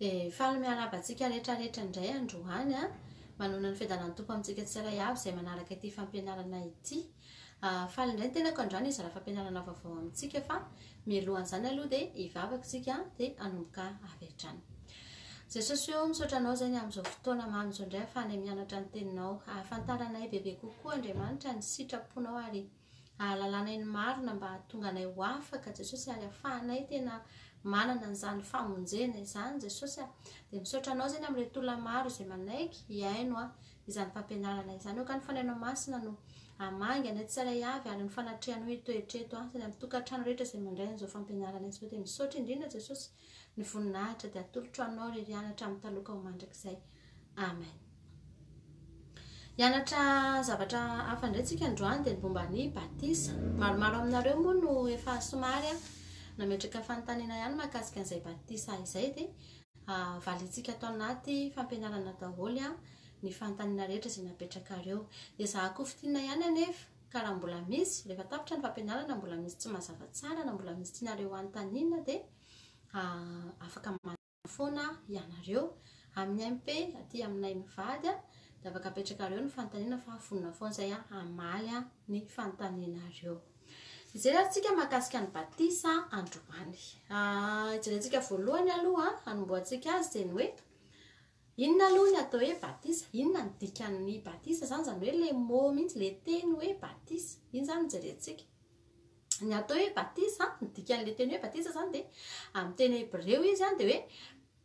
Dia faly miarahaba antsika rehetra rehetra indray androany a, manoana ny fiadanan'ny Tompo amintsika tsirairay avy izay manaraka ity fampianarana ity. Faly indray ny tenako androany hizara fampianarana vaovao amintsika fa mialohan'izany aloha dia hivavaka isika dia hanomboka avy hatrany. Jesosy ô, misaotra Anao izay ny amin'izao fotoana mamy izao indray ahafahanay mianatra ny Teninao, ahafantaranay bebe kokoa Andriamanitra ny sitraponao ary ahalalanay ny marina mba hahatonga anay ho afaka Jesosy ary ahafahanay tena manana an'izany famonjena izany Jesosy a. Dia misaotra Anao izay ny amin'ireto olona maro izay manaiky hihaino a izany fampianarana izany. Aoka ny Fanahinao Masina no hamangy anay tsirairay avy ary ny fanatrehanao hitoetra eto a, sy any amin'ny tokantrano rehetra izay mandray an'izao fampianarana izao. Dia misaotra indrindra Jesosy. Ny voninahitra dia atolotro anao irery ihany hatramin'ny taloha ka ho mandrakizay. Amen. Hianatra zavatra hafa indray tsika androany dia ny momba ny batisa. Maromaro aminareo moa no efa somary nametraka fanontaniana ihany mahakasika an'izay batisa izay dia ah, valintsika ato anaty fampianarana daholo ny fanontaniana rehetra izay napetrakareo. Ezahako fintinina ihany anefa ka raha mbola misy, rehefa tapitra ny fampianarana mbola misy tsy mazava tsara na mbola misy tianareo hanontaniana dia afaka manontany foana ianareo amin'ny MP aty aminay mivady dia afaka apetrakareo ny fanontaniana fa vonona foana izay hamaly ny fanontanianareo. Hijery ary tsika mahakasika ny batisa androany. Hijerentsika voalohany aloha hanombohantsika azy dia ny hoe inona aloha ny atao hoe batisa? Inona ny dikan'ny batisa izany? Izany hoe le mot mihitsy, le teny hoe batisa. Iny izany no jerentsika. Ny atao hoe batisa, ny dikan'ilay teny hoe batisa izany dia amin'ny teny hebreo izy dia hoe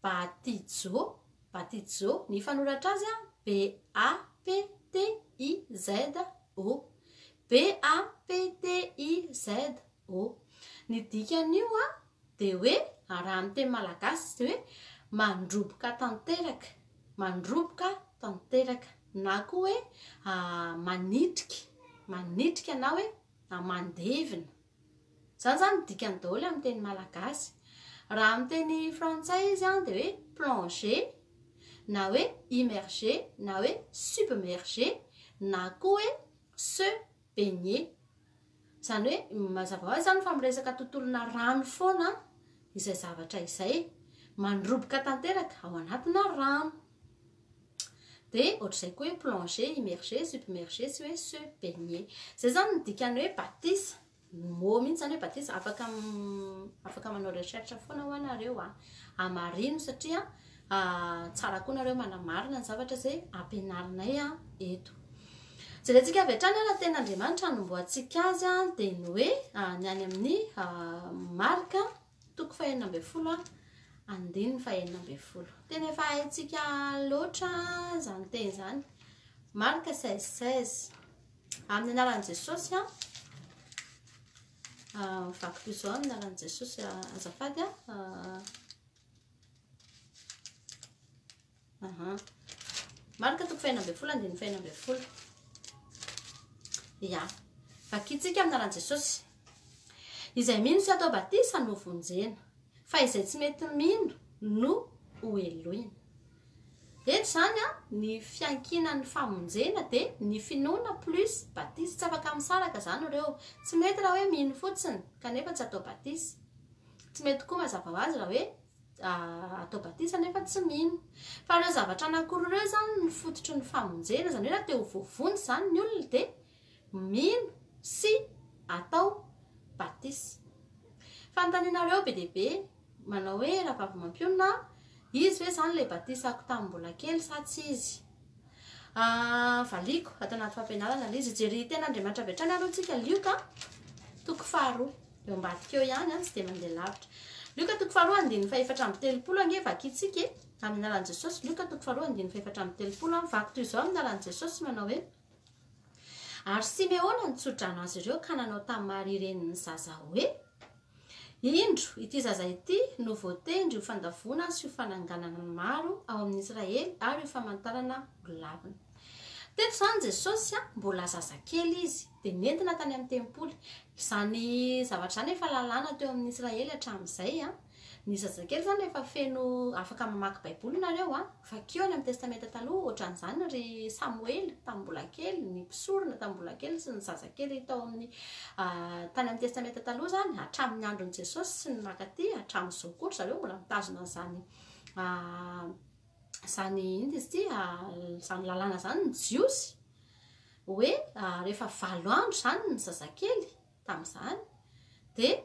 batizo, batizo, ny fanoratra azy B A P T I Z O, B A P T I Z O. Ny dikan'io dia hoe raha amin'ny teny malagasy izy dia hoe mandroboka tanteraka, mandroboka tanteraka na koa hoe manitrika, manitrika na hoe na mandevina. Izany izany ny dikany daholo amin'ny teny malagasy. Raha amin'ny teny frantsay izy an, dia hoe plonger, na hoe immerger, na hoe submerger, na koa hoe se baigner. Izany hoe mazava ho azy izany fa miresaka tontolona rano foana izay zavatra izay. Mandroboka tanteraka ao anatina rano. Dia ohatr'izay koa hoe plonger, immerger, submerger sy hoe se baigner. Izay izany ny dikan'ny hoe batisa. Ny mot mihitsy izany hoe batisa. Afaka afaka manao recherche foana hoa nareo a. Hamarino satria tsara koa nareo manamarina ny zavatra izay ampianarinay eto. Jerentsika avy hatrany ary ny tenin'Andriamanitra hanombohantsika azy dia ny hoe ny any amin'ny Marka Toko fahenina ambin'ny folo andininy fahenina ambin'ny folo. Tena efa haintsika loatra izany teny izany. Marka 16 16. Amin'ny anaran'i Jesosy an. Vaky toy izao amin'ny anaran'i Jesosy azafady an. Aha. Marka toko fahenina ambin'ny folo andininy fahenina ambin'ny folo. Ya. Vakintsika amin'ny anaran'i Jesosy. Izay mino sy atao batisa no vonjena, fa izay tsy mety mino no hohelohina. Eto izany an, ny fiankinan'ny famonjena dia ny finoana plus batisa. Tsy afaka misaraka izany ireo. Tsy mety raha hoe mino fotsiny kanefa tsy atao batisa. Tsy mety koa mazava ho azy raha hoe atao batisa nefa tsy mino. Fa ireo zavatra anankiroa ireo izany no fototry ny famonjena, izany hoe raha te ho voavonjy izany ny olona dia mino sy atao batisa. Fanontanianareo be dia be manao hoe rahavavy mampionona izy ve izany ilay batisako tamin'ny mbola kely sa tsy izy? Valiako ato anaty fampianarana ilay izy. Hijery tenin'Andriamanitra avy hatrany aloha tsika, Lioka toko faharoa. Eo ambadika eo ihany an, tsy dia mandeha lavitra. Lioka toko faharoa andininy fahefatra amby telopolo ange vakintsika e, amin'ny anaran'i Jesosy. Lioka toko faharoa andininy fahefatra amby telopolo an, vaky toy izao amin'ny anaran'i Jesosy manao hoe, Ary Simeona nitso-drano azy ireo ka nanao tamin'i Maria renin'ny zaza hoe, Indro, ity zaza ity no voatendry ho fandavoana sy ho fananganana ny maro ao amin'ny Israely ary ho famantarana ho lavina. Teto izany Jesosy mbola zazakely izy, dia nentina tany amin'ny tempoly. Izany zavatra izany efa lalàna teo amin'ny Israely hatramin'izay. Ny zazakely izany rehefa feno afaka mamaky Baiboly nareo a, vakio any amin'ny Testamenta Taloha ohatran'izany ry Samoela tamin'ny mbola kely, ny mpisorona tamin'ny mbola kely sy ny zazakely tao amin'ny tany amin'ny Testamenta Taloha izany hatramin'ny andron'i Jesosy sy ny mankaty hatramin'izao koa ry zareo mbola mitazona an'izany. izany inona izy ity, izany lalàna izany ny Jiosy, hoe rehefa valo andro izany ny zazakely tamin'izany dia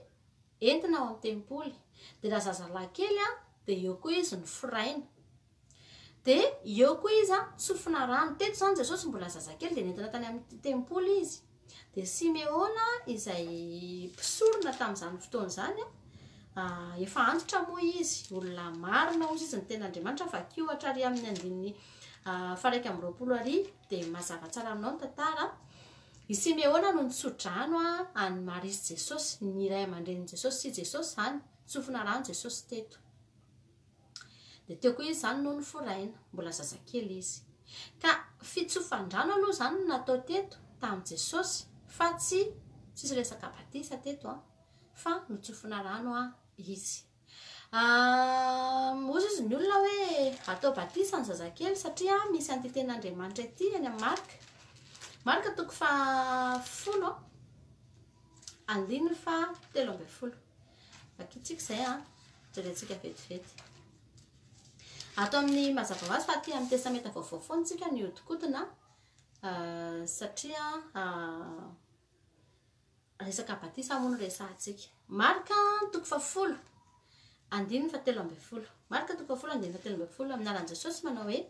entina ao amin'ny tempoly. Dia raha zazalahy kely dia eo koa izy no foraina. Dia eo koa izy tsofina rano. Teto izany Jesosy mbola zazakely dia nentina tany amin'ny tempoly izy. Dia Simeona izay mpisorona tamin'izany fotoana izany, efa antitra moa izy, olona marina hozy izy ny tenin'Andriamanitra, vakio hatrary amin'ny andininy faha-21 ary dia mazava tsara aminao ny tantara. I Simeona no nitso-drano an'i Maria sy Jesosy, ny ray aman-drenin'i Jesosy sy Jesosy izany, tsofina rano Jesosy teto. Dia teo koa izy izany no noforaina, mbola zazakely izy. Ka fitsofan-drano aloha izany no natao teto tamin'i Jesosy fa tsy tsisy resaka batisa teto an, fa notsofina rano an izy. Hozy izy ny olona hoe atao batisa ny zazakely satria misy an'ity tenin'Andriamanitra ity any amin'ny Marka. Marka toko faha-folo andininy faha-13. Vakintsika izay an. Jerentsika vetivety. Ato amin'ny mazava ho azy fa aty amin'ny Testamenta Vaovao foana isika no hihodinkodina satria resaka batisa moa no resahantsika. Marka toko fahafolo andininy fahatelo ambin'ny folo. Marka toko fahafolo andininy fahatelo ambin'ny folo amin'ny anaran'i Jesosy manao hoe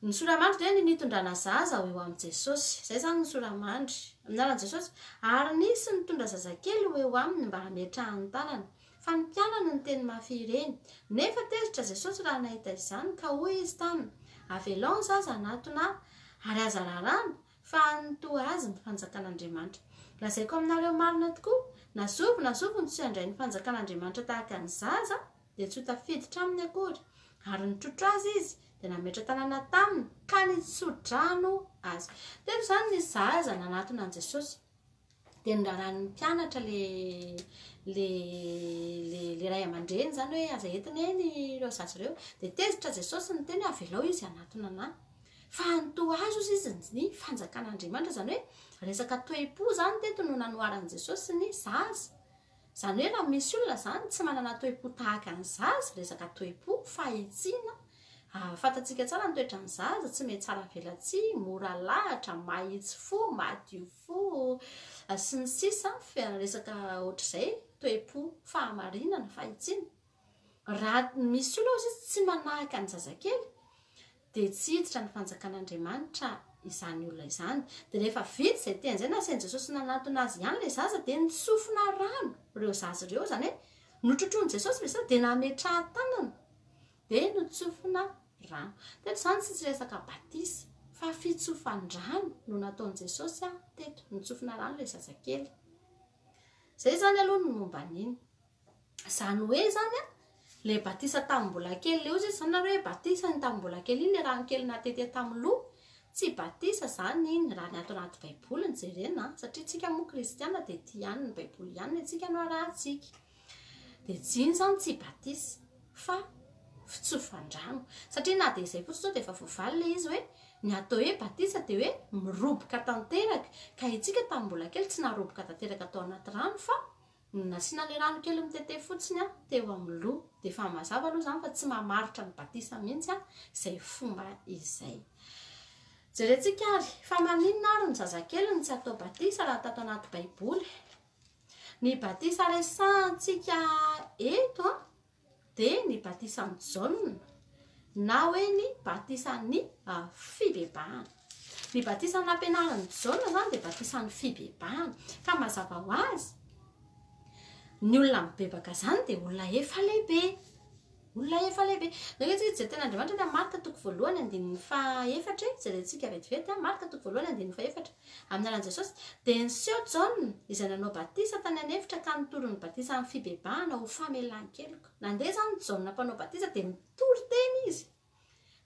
Ny soramandry dia ny nitondrana zaza ho eo amin'i Jesosy. Izay izany ny soramandry. Amin'ny anaran'i Jesosy. Ary nisy nitondra zazakely ho eo aminy mba hametrahany tanana. Fa ny mpianany niteny mafy ireny. Nefa tezitra Jesosy raha nahita izany, ka hoy Izy taminy, Avelao ny zaza hanatona Ahy, ary aza raràna, fa an'ny toa azy ny fanjakan'Andriamanitra. Lazaiko aminareo marina tokoa, na zovy na zovy no tsy handray ny fanjakan'Andriamanitra tahaka ny zaza, dia tsy ho tafiditra aminy akory. Ary nitrotro azy izy, dia nametra-tanana taminy, ka nitso-drano azy. Teto izany nisy zaza nanatona an'i Jesosy. Dia noraranin'ny mpianatra le le le le ray aman-dreny izany hoe aza entina eny ireo zaza ireo. Dia tezitra Jesosy niteny hoe avelao izy hanatona anà. Fa ny toa azy hozy izy ny fanjakan'Andriamanitra, izany hoe resaka toe-po izany teto no nanoharan'i Jesosy ny zaza. Izany hoe raha misy olona izany tsy manana toe-po tahaka ny zaza, resaka toe-po, fahitsiana, fantatsika tsara ny toetran'ny zaza, tsy mihatsara velatsihy, mora lahatra, mahitsy fo, madio fo, sy ny sisa, resaka ohatr'izay, toe-po, fahamarinana, fahitsiana. Raha misy olona hozy izy tsy manahaka ny zazakely dia tsy hiditra ny fanjakan'Andriamanitra izany olona izany. Dia rehefa vita izay teny izay, nasain'i Jesosy nanatona azy ihany ilay zaza dia nitsofina rano ireo zaza ireo, izany hoe notrotroin'i Jesosy ilay zaza dia nametraha-tanana dia notsofina rano. Teto izany tsy resaka batisa fa fitsofan-drano no nataon'i Jesosy teto, nitsofina rano ilay zazakely. Izay izany aloha ny momba an'iny. Izany hoe izany an, ilay batisa tamin'ny mbola kely ilay ozy izy izany nareo hoe batisa iny tamin'ny mbola kely iny ilay rano kely natete tamin'ny loha, tsy batisa izany iny raha ny ato anaty baiboly no jerena an, satria tsika moa kristiana dia ity ihany ny baiboly ihany ny antsika no arahantsika. Dia tsy iny izany tsy batisa fa fitsofan-drano. Satria na dia izay fotsiny izao dia efa voavaly ilay izy hoe ny atao hoe batisa dia hoe miroboka tanteraka, ka itsika tamin'ny mbola kely tsy naroboka tanteraka tao anaty rano fa Nasiana ilay rano kely mitete fotsiny teo amin'ny loha. Dia efa mazava aloha izany fa tsy mamaritra ny batisa mihitsy izay fomba izay. Jerentsika ary, fa maninona ary ny zazakely no tsy atao batisa raha tato anaty Baiboly? Ny batisa resahantsika eto dia ny batisan'i Jaona na hoe ny batisan'ny fibebahana. Ny batisa nampianarin'i Jaona izany dia batisan'ny fibebahana. Ka mazava ho azy, ny olona mibebaka izany dia olona efa lehibe. Olona efa lehibe. Ndao ange tsika hijery tenin'Andriamanitra any amin'ny Marka toko voalohany andininy fahaefatra e. Jerentsika vetivety an, Marka toko voalohany andininy fahaefatra. Amin'ny anaran'i Jesosy, dia niseho Jaona, izay nanao batisa tany an'efitra ka nitory ny batisan'ny fibebahana ho famelan-keloka. Nandeha izany Jaona mpanao batisa dia nitory teny izy.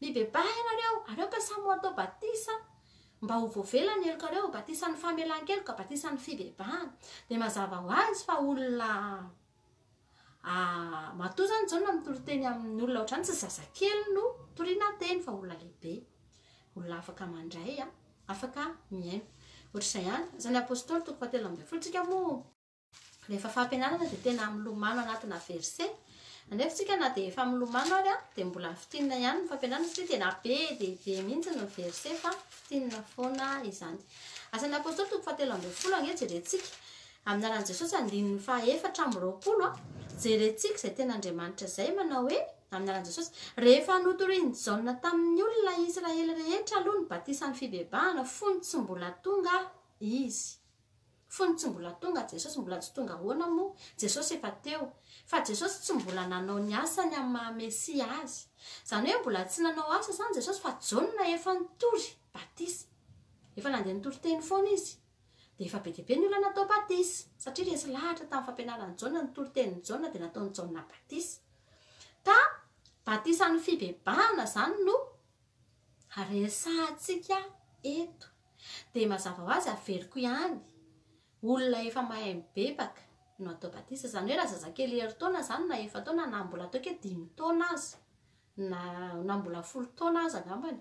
Mibebaha ianareo, ary aoka samy ho atao batisa mba ho voavela ny helokareo, batisan'ny famelan-keloka, batisan'ny fibebahana. Dia mazava ho azy fa olona matoa izany Jaona mitory teny amin'ny olona ohatr'izany, tsy zazakely no toriana teny fa olona lehibe, olona afaka mandray, afaka mihaino. Ohatr'izay ihany, Asan'ny Apostoly toko fahatelo ambin'ny folo, tsika moa rehefa fampianarana dia tena milomano anatina verset. Anefa isika na dia efa milomano ary dia mbola fintinina ihany ny fampianarana satria tena be dia be mihitsy ny verset fa fintinina foana izany. Asan'ny Apostoly toko fahatelo ambin'ny folo ange jerentsika. Amin'ny anaran'i Jesosy andininy faha 24 a, jerentsika izay tenin'Andriamanitra izay manao hoe amin'ny anaran'i Jesosy, rehefa notorian'i Jaona tamin'ny olona Israely rehetra aloha ny batisan'ny fibebahana fony tsy mbola tonga izy. Fony tsy mbola tonga Jesosy, mbola tsy tonga ahoana moa? Jesosy efa teo. Fa Jesosy tsy mbola nanao ny asany amin'ny maha Mesia Azy. Izany hoe mbola tsy nanao asa izany Jesosy fa Jaona efa nitory batisa. Efa nandeha nitory teny foana izy. Dia efa be dia be ny olona natao batisa. Satria resy lahatra tamin'ny fampianaran'i Jaona, ny toritenin'i Jaona dia nataon'i Jaona batisa. Ka batisan'ny fibebahana izany no resahantsika eto. Dia mazava ho azy averiko ihany, olona efa mahay mibebaka no atao batisa. Izany hoe raha zazakely herintaona izany na efa-taona na mbola ataoko hoe dimy taona aza, na na mbola folo taona aza angambany,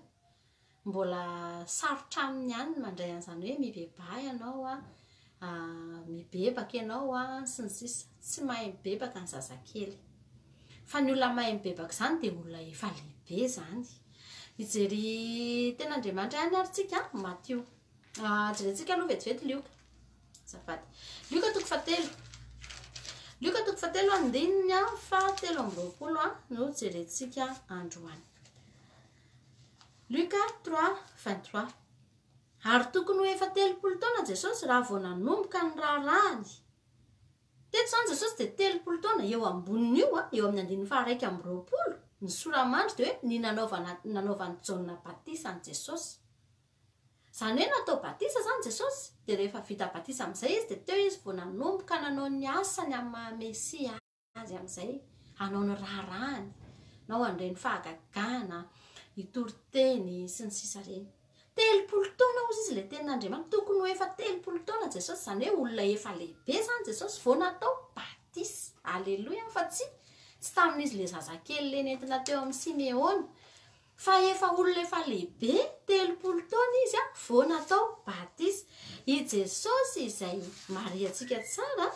mbola sarotra aminy ihany ny mandray an'izany hoe mibebaha ianao an, mibebaka ianao an, sy ny sisa. Tsy mahay mibebaka ny zazakely. Fa ny olona mahay mibebaka izany dia olona efa lehibe izany. Hijery tenin'Andriamanitra ihany ary tsika, Matio. Ah, jerentsika aloha vetivety Lioka. Azafady. Lioka toko fahatelo. Lioka toko fahatelo andininy fahatelo amby roapolo no jerentsika androany. Luka 3, 23. Ary tokony ho efa 30 taona Jesosy raha vao nanomboka ny raharahany. Teto izany Jesosy dia 30 taona, eo ambonin'io, eo amin'ny andininy faha-21, ny sora-mandry dia hoe ny nanaovana, nanaovan'i Jaona batisa an'i Jesosy. Izany hoe natao batisa izany Jesosy, dia rehefa vita batisa amin'izay izy dia teo izy vao nanomboka nanao ny asany amin'ny maha-Mesia azy amin'izay, hanao ny raharahany, nao handre ny fahagagana, hitory teny, sy ny sisa ireny. 30 taona hozy izy ilay tenin'Andriamanitra, tokony ho efa 30 taona Jesosy, izany hoe olona efa lehibe izany Jesosy vao natao batisa. Aleloia, fa tsy tsy tamin'izy ilay zazakely ilay nentina teo amin'i Simeona, fa efa olona efa lehibe, 30 taona izy vao natao batisa. I Jesosy izay marihantsika tsara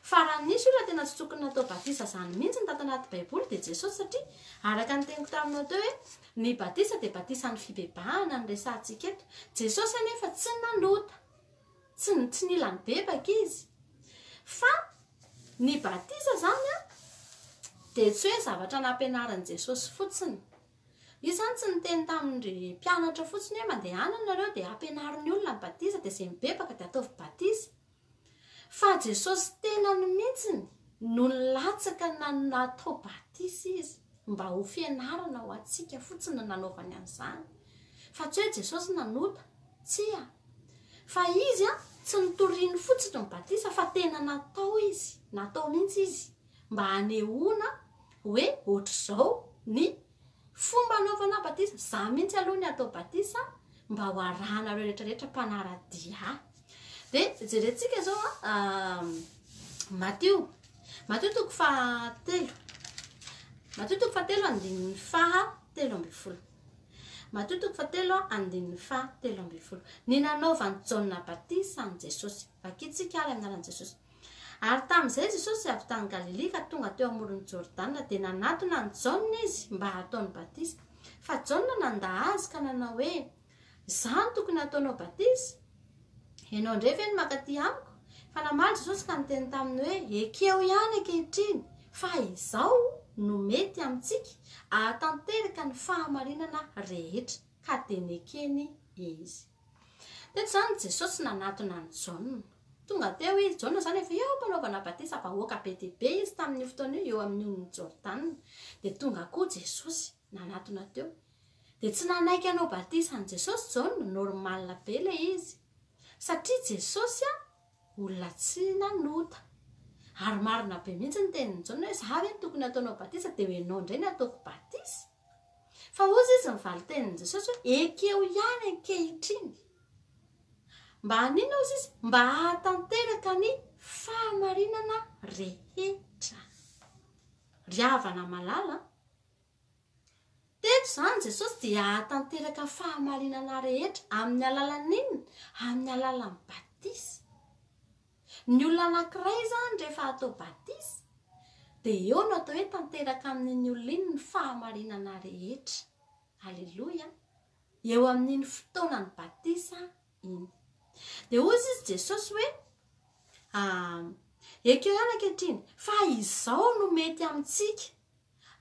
fa raha nisy olona tena tsy tokony natao batisa izany mihitsy ny tato anaty Baiboly dia Jesosy satria araka ny teniko taminao teo hoe Ny batisa dia batisan'ny fibebahana no resahantsika eto. Jesosy anefa tsy nanota. Tsy tsy nila nibebaka izy. Fa ny batisa izany an, dia tsy hoe zavatra nampianarin'i Jesosy fotsiny. Izy izany tsy niteny tamin'ny mpianatra fotsiny hoe mandehana nareo dia ampianaro ny olona ny batisa dia izay mibebaka dia ataovy batisa. Fa Jesosy tenany mihitsiny no nilatsaka na natao batisa izy mba ho fianarana ho antsika fotsiny no nanaovany an'izany. Fa tsy hoe Jesosy nanota, tsia. Fa izy an, tsy notoriny fotsiny ny batisa fa tena natao izy, natao mihitsy izy mba hanehoana hoe ohatr'izao ny Fomba anaovana batisa, za mihitsy aloha ny atao batisa mba ho arahanareo rehetra rehetra mpanara-dia ahy. Dia jerentsika zao a, Matio, Matio toko fahatelo, Matio toko fahatelo andininy faha 13. Matio toko fahatelo andininy faha 13. Ny nanaovan'i Jaona batisa an'i Jesosy. Vakintsika ary amin'ny anaran'i Jesosy. Ary tamin'izay Jesosy avy tany Galilia ka tonga teo amoron'i Jordana, dia nanatona an'i Jaona izy mba hataony batisa. Fa Jaona nandà azy ka nanao hoe, Izaho no tokony hataonao batisa, ianao indray ve no mankaty amiko? Fa namaly Jesosy ka niteny taminy hoe, Ekeo ihany ankehitriny, fa izao no mety amintsika hahatanteraka ny fahamarinana rehetra. Ka dia nekeny izy. Teto izany Jesosy nanatona an'i Jaona. Tonga teo izy, Jaona izany efa eo am-panaovana batisa vahoaka be dia be izy tamin'io fotoana io, eo amin'ny onin'i Jordana. Dia tonga koa Jesosy nanatona teo. Dia tsy nanaiky hanao batisa an'i Jesosy Jaona, normal be ilay izy. Satria Jesosy olona tsy nanota. Ary marina be mihitsy ny tenin'i Jaona hoe za ve no tokony hataonao batisa dia ianao indray no hataoko batisa? Fa hozy izy ny valin-tenin'i Jesosy hoe ekeo ihany ankehitriny. Mba haninona hozy izy? Mba hahatanteraka ny fahamarinana rehetra. Ry havana malala, teto izany Jesosy dia hahatanteraka fahamarinana rehetra amin'ny alalan'inona? Amin'ny alalan'ny batisa. Ny olona anankiray izany rehefa atao batisa Dia eo no atao hoe tanteraka amin'iny olona iny ny fahamarinana rehetra. Aleloia! Eo amin'iny fotoanan'ny batisa iny. Dia hoy izy Jesosy hoe, ah, ekeo ihany ankehitriny, fa izao no mety amintsika,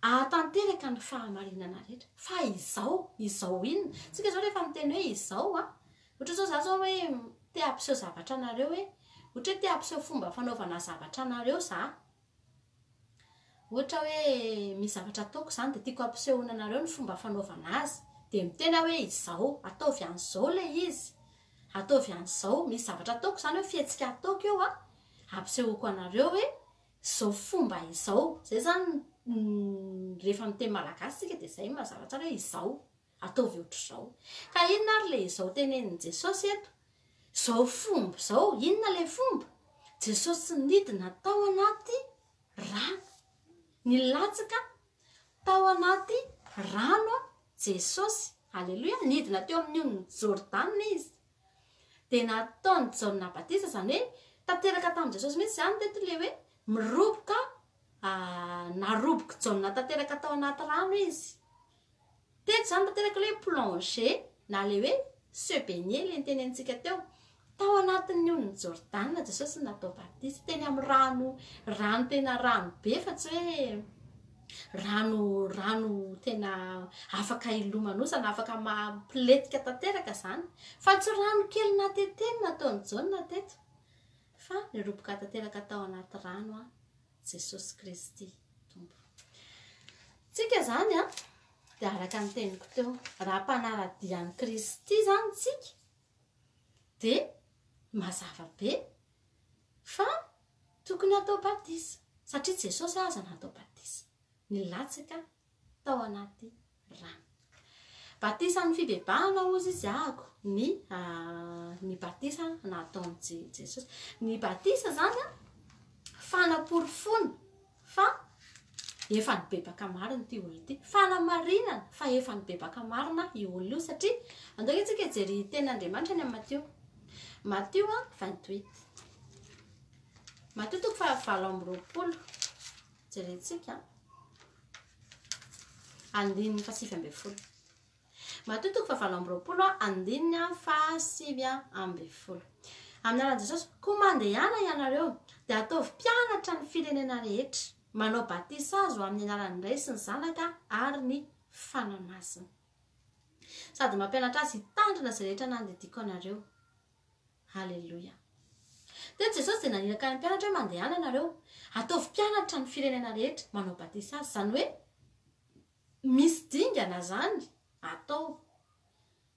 ahatanteraka ny fahamarinana rehetra. Fa izao, izao inona? Tsika izao rehefa miteny hoe izao a, ohatra izao za zao hoe te hampiseho zavatra anareo hoe, ohatra hoe te hampiseho fomba fanaovana zavatra anareo za. Ohatra hoe misy zavatra ataoko izany dia tiako hampisehoana anareo ny fomba fanaovana azy. Dia miteny aho hoe izao, ataovy an'izao ilay izy. Ataovy an'izao, misy zavatra ataoko izany hoe fihetsika ataoko eo a, hampisehoako anareo hoe izao fomba izao. Izay izany rehefa miteny malagasy isika dia izay no mazava tsara hoe izao. Ataovy ohatr'izao. Ka inona ary ilay izao tenenin'i Jesosy eto? Izao fomba izao, inona ilay fomba? Jesosy nidina tao anaty rano. Nilatsaka tao anaty rano Jesosy. Aleloia, nidina teo amin'ny onin'i Jordana izy. Dia nataon'i Jaona batisa, izany hoe tanteraka tamin'i Jesosy mihitsy izany teto ilay hoe miroboka, narobok'i Jaona tanteraka tao anaty rano izy. Teto izany tanteraka ilay hoe plonger na ilay hoe se baigner ilay nitenenintsika teo. Tao anatin'ny onin'i Jordana Jesosy no natao batisa, teny amin'ny rano, rano tena rano be fa tsy hoe rano rano tena afaka hilomanosana, afaka mampilentika tanteraka izany. Fa tsy rano kely nateteny nataon'i Jaona teto, fa niroboka tanteraka tao anaty rano Jesosy Kristy Tompo. Tsika izany an, dia araka ny teniko teo, raha mpanara-dia an'i Kristy izany tsika, dia mazava be fa tokony hatao batisa, satria Jesosy aza natao batisa, nilatsaka tao anaty rano. Batisan'ny fibebahana hozy izy ahako ny ny batisa nataon'i Jesosy. Ny batisa izany an, fanaporofoana fa efa nibebaka marina ity olona ity. Fanamarinana fa efa nibebaka marina io olona io satria andao ange tsika hijery tenin'Andriamanitra any amin'ny Matio. Matio 28. Matio toko faha 28. Jerentsika. Andininy faha-19. Matio toko faha-28 andininy faha-19. Amin'ny anaran'i Jesosy, koa mandehana ianareo, dia ataovy mpianatra ny firenena rehetra, manao batisa azy ho amin'ny anaran'ny Ray sy ny Zanaka ary ny Fanahy Masina. Sady mampianatra azy hitandrina izay rehetra nandidiako anareo. Haleloia. Teto Jesosy dia naniraka ny mpianatra hoe mandehana ianareo, ataovy mpianatra ny firenena rehetra, manao batisa azy. Izany hoe misy dingana izany atao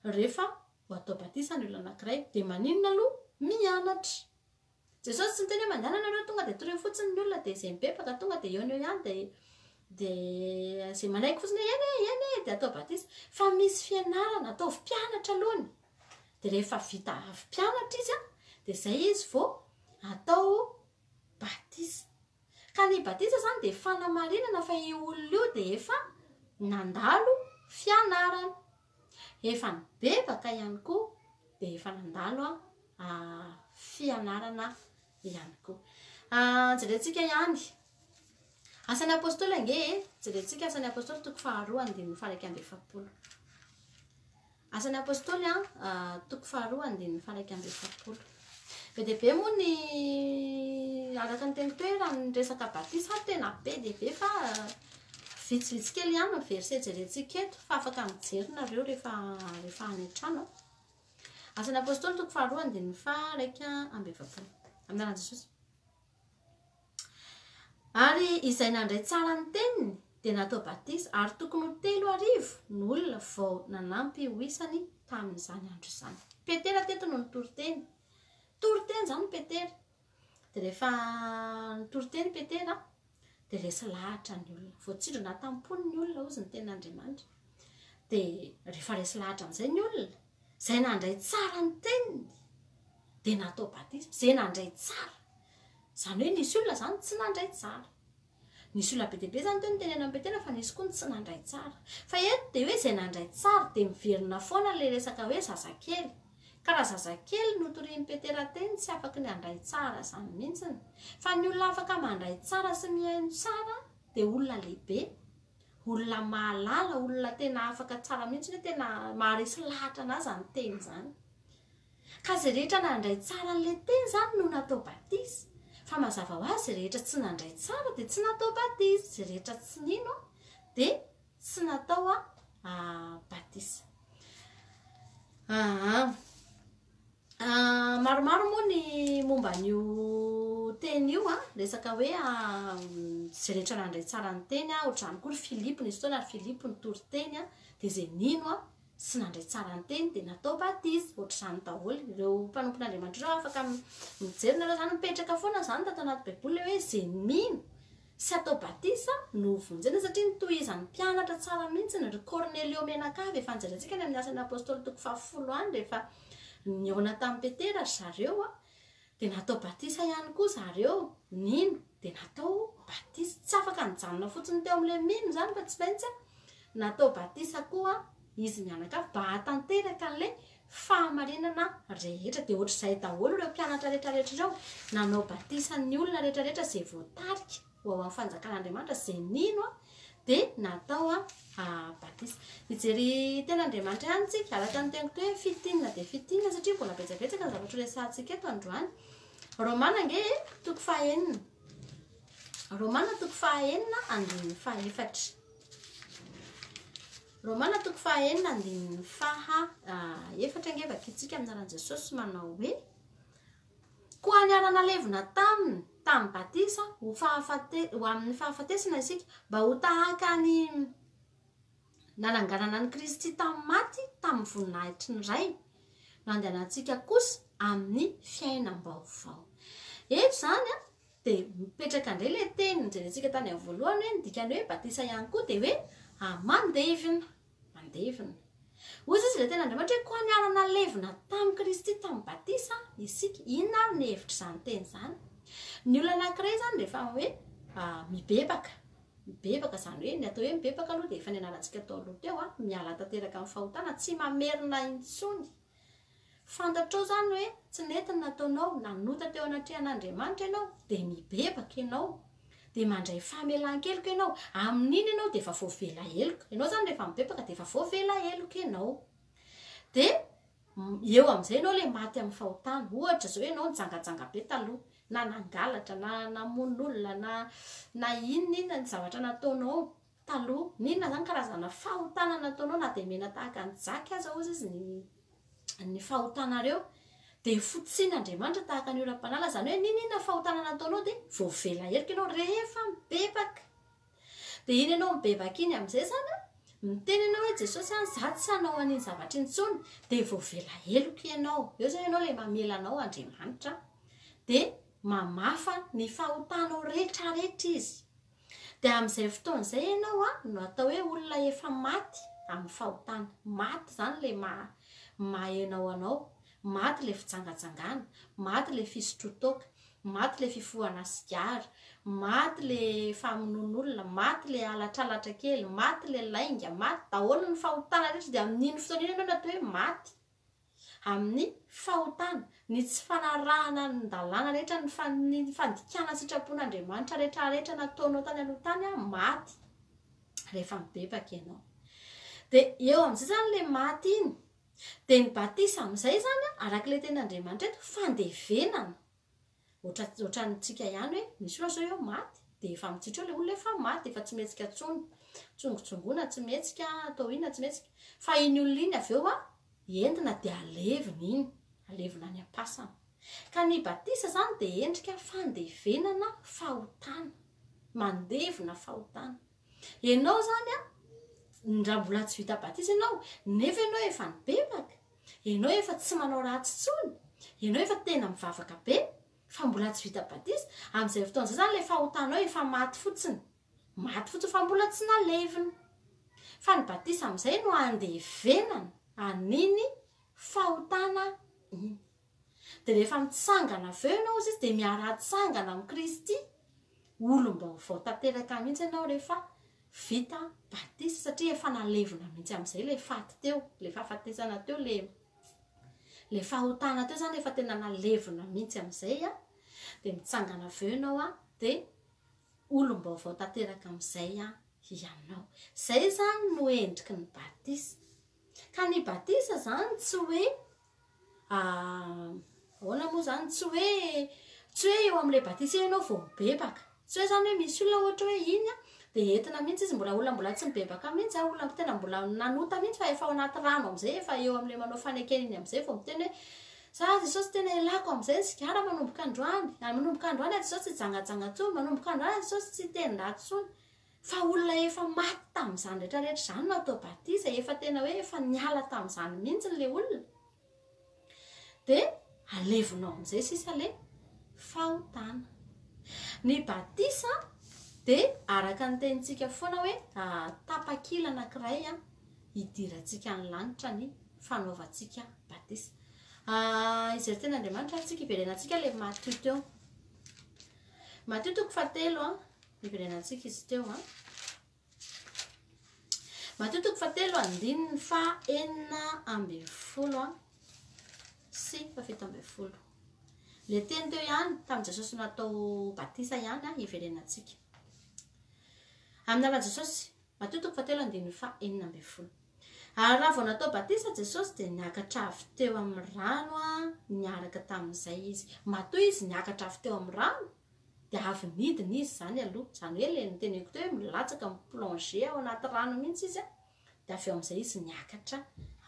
rehefa ho atao batisa ny olona anankiray. Dia maninona aloha? Mianatra. Jesosy tsy niteny hoe mandehana ianareo tonga dia torio fotsiny ny olona dia izay mibebaka tonga dia eo no eo ihany dia dia izay manaiky fotsiny hoe eny e, eny e, dia atao batisa. Fa misy fianarana, ataovy mpianatra aloha ny. Dia rehefa vita avy mpianatra izy an, dia izay izy vao atao batisa. Ka ny batisa izany dia fanamarinana fa io olona io dia efa nandalo fianarana. Efa nibebaka ihany koa dia efa nandalo fianarana ihany koa. Jerentsika ihany. Asan'ny Apostoly ange e! Jerentsika Asan'ny Apostoly toko faharoa andininy faha-41. Asan'ny Apostoly toko faharoa andininy faha-41. Be dia be moa ny araka ny teniko hoe raha ny resaka batisa tena be dia be fa vitsivitsy kely ihany ny verset jerentsika eto fa afaka mijery nareo rehefa rehefa any an-trano. Asan'ny Apostoly toko faharoa andininy faha-41. Amin'ny anaran'i Jesosy. Ary izay nandray tsara ny teniny dia natao batisa, ary tokony ho 3000 no olona vao nanampy ho isany tamin'izany andro izany. Petera teto no nitory teny. Nitory teny izany Petera. Dia rehefa nitory teny Petera, dia resy lahatra ny olona. Voatsindrona tam-pony ny olona, hozy ny tenin'Andriamanitra. Dia rehefa resy lahatra amin'izay ny olona, izay nandray tsara ny teniny, dia natao batisa. Izay nandray tsara. Izany hoe nisy olona izany tsy nandray tsara. Nisy olona be dia be izany teo nitenenan'i Petera fa nisy koa ny tsy nandray tsara. Fa eto dia hoe izay nandray tsara dia miverina foana ilay resaka hoe zazakely. Ka raha zazakely no torian'i Petera teny tsy afaky ny handray tsara izany mihitsiny. Fa ny olona afaka mandray tsara sy mihaino tsara dia olona lehibe, olona mahalala, olona tena afaka tsara mihitsy hoe tena maharesy lahatra an'azy izany teny izany. Ka izay rehetra nandray tsara an'ilay teny izany no natao batisa. Fa mazava ho azy izay rehetra tsy nandray tsara dia tsy natao batisa, izay rehetra tsy nino dia tsy natao batisa. Aa. Maromaro moa ny momba an'io teny io an, resaka hoe izay rehetra nandray tsara ny teny an, ohatr'izany koa ry Filipo, nisy fotoana ry Filipo nitory teny an, dia izay nino an, sy nandray tsara ny teny dia natao batisa, ohatr'izany daholo. Ireo mpanompon'Andriamanitra ireo afaka mijery nareo izany, mipetraka foana izany tato anaty baiboly ilay hoe izay mino sy atao batisa no vonjena satria nitohizan'ny mpianatra tsara mihitsy ry Kornelio mianakavy efa nijerentsika any amin'ny asan'ny apostoly toko fahafolo any rehefa nihaona tamin'i Petera ry zareo dia natao batisa ihany koa zareo nino dia natao batisa tsy afaka nijanona fotsiny teo amin'ilay mino izany fa tsy maintsy natao batisa koa izy mianakavy mba hahatanteraka an'ilay fahamarinana rehetra. Dia ohatr'izay daholo ireo mpianatra rehetra rehetra ireo, nanao batisa ny olona rehetra rehetra izay voatarika ho ao amin'ny fanjakan'Andriamanitra, izay nino dia natao batisa. Hijery tenin'Andriamanitra ihany tsika, araka ny teniko teo hoe fintinina dia fintinina satria mbola betsabetsaka ny zavatra horesahantsika eto androany. Romana ange e, toko fahaenina. Romana toko fahaenina andininy fahaefatra. Romana toko fahaenina andininy faha efatra ange vakintsika amin'ny anaran'i Jesosy manao hoe Koa niara-nalevina taminy tamin'ny batisa ho fahafate ho amin'ny fahafatesana isika mba ho tahaka ny nananganana an'i Kristy tamin'ny maty tamin'ny voninahitry ny Ray no andehanantsika kosa amin'ny fiainam-baovao. Eto izany an, Dia mipetraka indray ilay teny nojerentsika tany amin'ny voalohany hoe ny dikan'ny hoe batisa ihany koa dia hoe mandevina. Mandevina. Hoy izy ilay tenin'Andriamanitra hoe koa niara-nalevina tamin'i Kristy tamin'ny batisa isika. Inona ary ny hevitr'izany teny izany? Ny olona anankiray izany rehefa hoe mibebaka, mibebaka izany hoe ny atao hoe mibebaka aloha dia efa nianarantsika tao aloha teo, miala tanteraka amin'ny fahotana, tsy mamerina intsony. Fantatrao izany hoe tsy nety ny nataonao, nanota teo anatrehan'Andriamanitra ianao, dia mibebaka ianao, dia mandray famelan-keloka ianao, amin'iny ianao dia efa voavela heloka, ianao izany rehefa mibebaka dia efa voavela heloka ianao. Dia eo amin'izay ianao ilay maty amin'ny fahotana, ohatra izao ianao nijangajanga be taloha, na nangalatra, na namono olona, na na inona inona ny zavatra nataonao, Taloha, n'inona zany karazana fahotana nataonao na dia mena tahaka ny jaky aza hozy izy ny ny fahotanareo dia fotsian'Andriamanitra tahaka ny oram-panala, izany hoe n'inon'inona fahotana nataonao dia voavela heloka ianao rehefa mibebaka. Dia iny ianao mibebaka iny amin'izay izany an, miteny ianao hoe Jesosy an, za tsy hanao an'iny zavatra iny intsony, dia voavela heloka ianao. Eo izany ianao ilay mamela anao Andriamanitra, dia mamafa ny fahotanao rehetrarehetra izy. Dia amin'izay fotoana izay ianao no atao hoe olona efa maty amin'ny fahotana. Maty izany ilay maha maha ianao anao. Maty ilay fijangajangana, maty ilay fisotroan-toaka, maty ilay fifohana sigara, maty ilay famonoan'olona, maty ilay halatralatra kely, maty ilay lainga, maty daholo ny fahotana rehetra. Dia amin'iny fotoana iny ianao no atao hoe maty. amin'ny fahotana, ny tsy fanarahana ny dalàna rehetra, ny ny fandikana sitrapon'Andriamanitra rehetra rehetra nataonao tany aloha tany an, maty rehefa mibebaka ianao. Dia eo amin'izay izany ilay maty iny, dia ny batisa amin'izay izany an, araka ilay tenin'Andriamanitra eto, fandevenana. Ohatra ohatrantsika ihany hoe misy olona zao eo maty dia efa mitsitra eo ilay olona efa maty efa tsy mihetsika intsony, tsongotsongoina tsy mihetsika, atao inona tsy mihetsika, fa iny olona iny avy eo an entina dia alevina iny, alevina any am-pasana. Ka ny batisa izany dia endrika fandevenana fahotana, mandevina fahotana. Ianao izany an, raha mbola tsy vita batisa ianao, nefa ianao efa nibebaka, Ianao efa tsy manao ratsy intsony, ianao efa tena mivavaka be, fa mbola tsy vita batisa, amin'izay fotoana izay izany ilay fahotanao efa maty fotsiny, maty fotsiny fa mbola tsy nalevina. Fa ny batisa amin'izay no andevenana an'iny fahotana iny. Dia rehefa mitsangana avy eo ianao hozy izy dia miara-tsangana amin'i Kristy, olom-baovao tanteraka mihitsy ianao rehefa vita batisa satria efa nalevina mihitsy amin'izay ilay faty teo, ilay fahafatesana teo, ilay Ilay fahotana teo izany efa tena nalevina mihitsy amin'izay an, dia mitsangana avy eo ianao an, dia olom-baovao tanteraka amin'izay an ianao. Izay izany no endriky ny batisa. Ka ny batisa izany tsy hoe ahoana moa izany, tsy hoe tsy hoe eo amin'ilay batisa eo ianao vao mibebaka. Tsy hoe izany hoe misy olona ohatra hoe iny an, dia entina mihitsy izy, mbola olona mbola tsy nibebaka mihitsy an, olona tena mbola nanota mihitsy fa efa ao anaty rano amin'izay, efa eo amin'ilay manao fanekena iny amin'izay vao miteny hoe za Jesosy tena ilako amin'izay ny sigara manomboka androany, ary manomboka androany aho Jesosy tsy hijangajanga intsony, manomboka androany aho Jesosy tsy hiteny ratsy intsony. Fa olona efa maty tamin'izany rehetra rehetra izany no atao batisa, efa tena hoe efa niala tamin'izany mihitsy ilay olona. Dia alevinao amin'izay sisa ilay fahotana. Ny batisa dia araka ny tenintsika foana hoe tapakila anankiray hidirantsika ny lanitra ny fanaovantsika batisa. Hijery tenin'Andriamanitra ary tsika, hiverenantsika ilay Matio teo. Matio toko fahatelo, hiverenantsika izy teo. Matio toko fahatelo andininy faha 16 sy faha 17. Ilay teny teo ihany, tamin'i Jesosy natao batisa ihany, hiverenantsika. Amin'ny anaran'i Jesosy, Matio toko fahatelo andininy faha 16. Ary raha vao natao batisa Jesosy dia niakatra avy teo amin'ny rano niaraka tamin'izay izy. Matoa izy niakatra avy teo amin'ny rano, Dia avy nidina izy izany aloha, izany hoe ilay noteneniko teo hoe milatsaka, mi-plonger ao anaty rano mihitsy izy an, dia avy eo amin'izay izy niakatra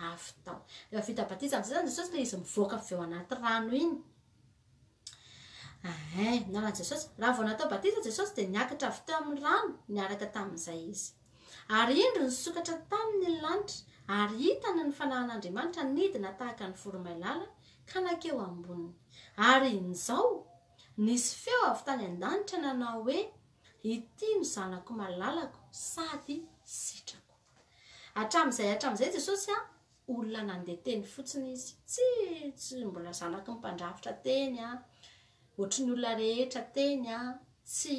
avy tao. Rehefa vita batisa amin'izay izany Jesosy ilay izy mivoaka avy eo anaty rano iny. Ahay, naman'i Jesosy. Raha vao natao batisa Jesosy dia niakatra avy teo amin'ny rano niaraka tamin'izay izy. Ary indro nisokatra taminy ny lanitra, ary hitany ny fanahin'Andriamanitra nidina tahaka ny voromailala ka nankeo amboniny. Ary injao, Nisy feo avy tany an-danitra nanao hoe, Ity no Zanako malalako sady sitrako. Hatramin'izay hatramin'izay Jesosy an, olona nandeha teny fotsiny izy. Tsy tsy mbola zanaky ny mpandrafitra teny an, ohatry ny olona rehetra teny an, tsy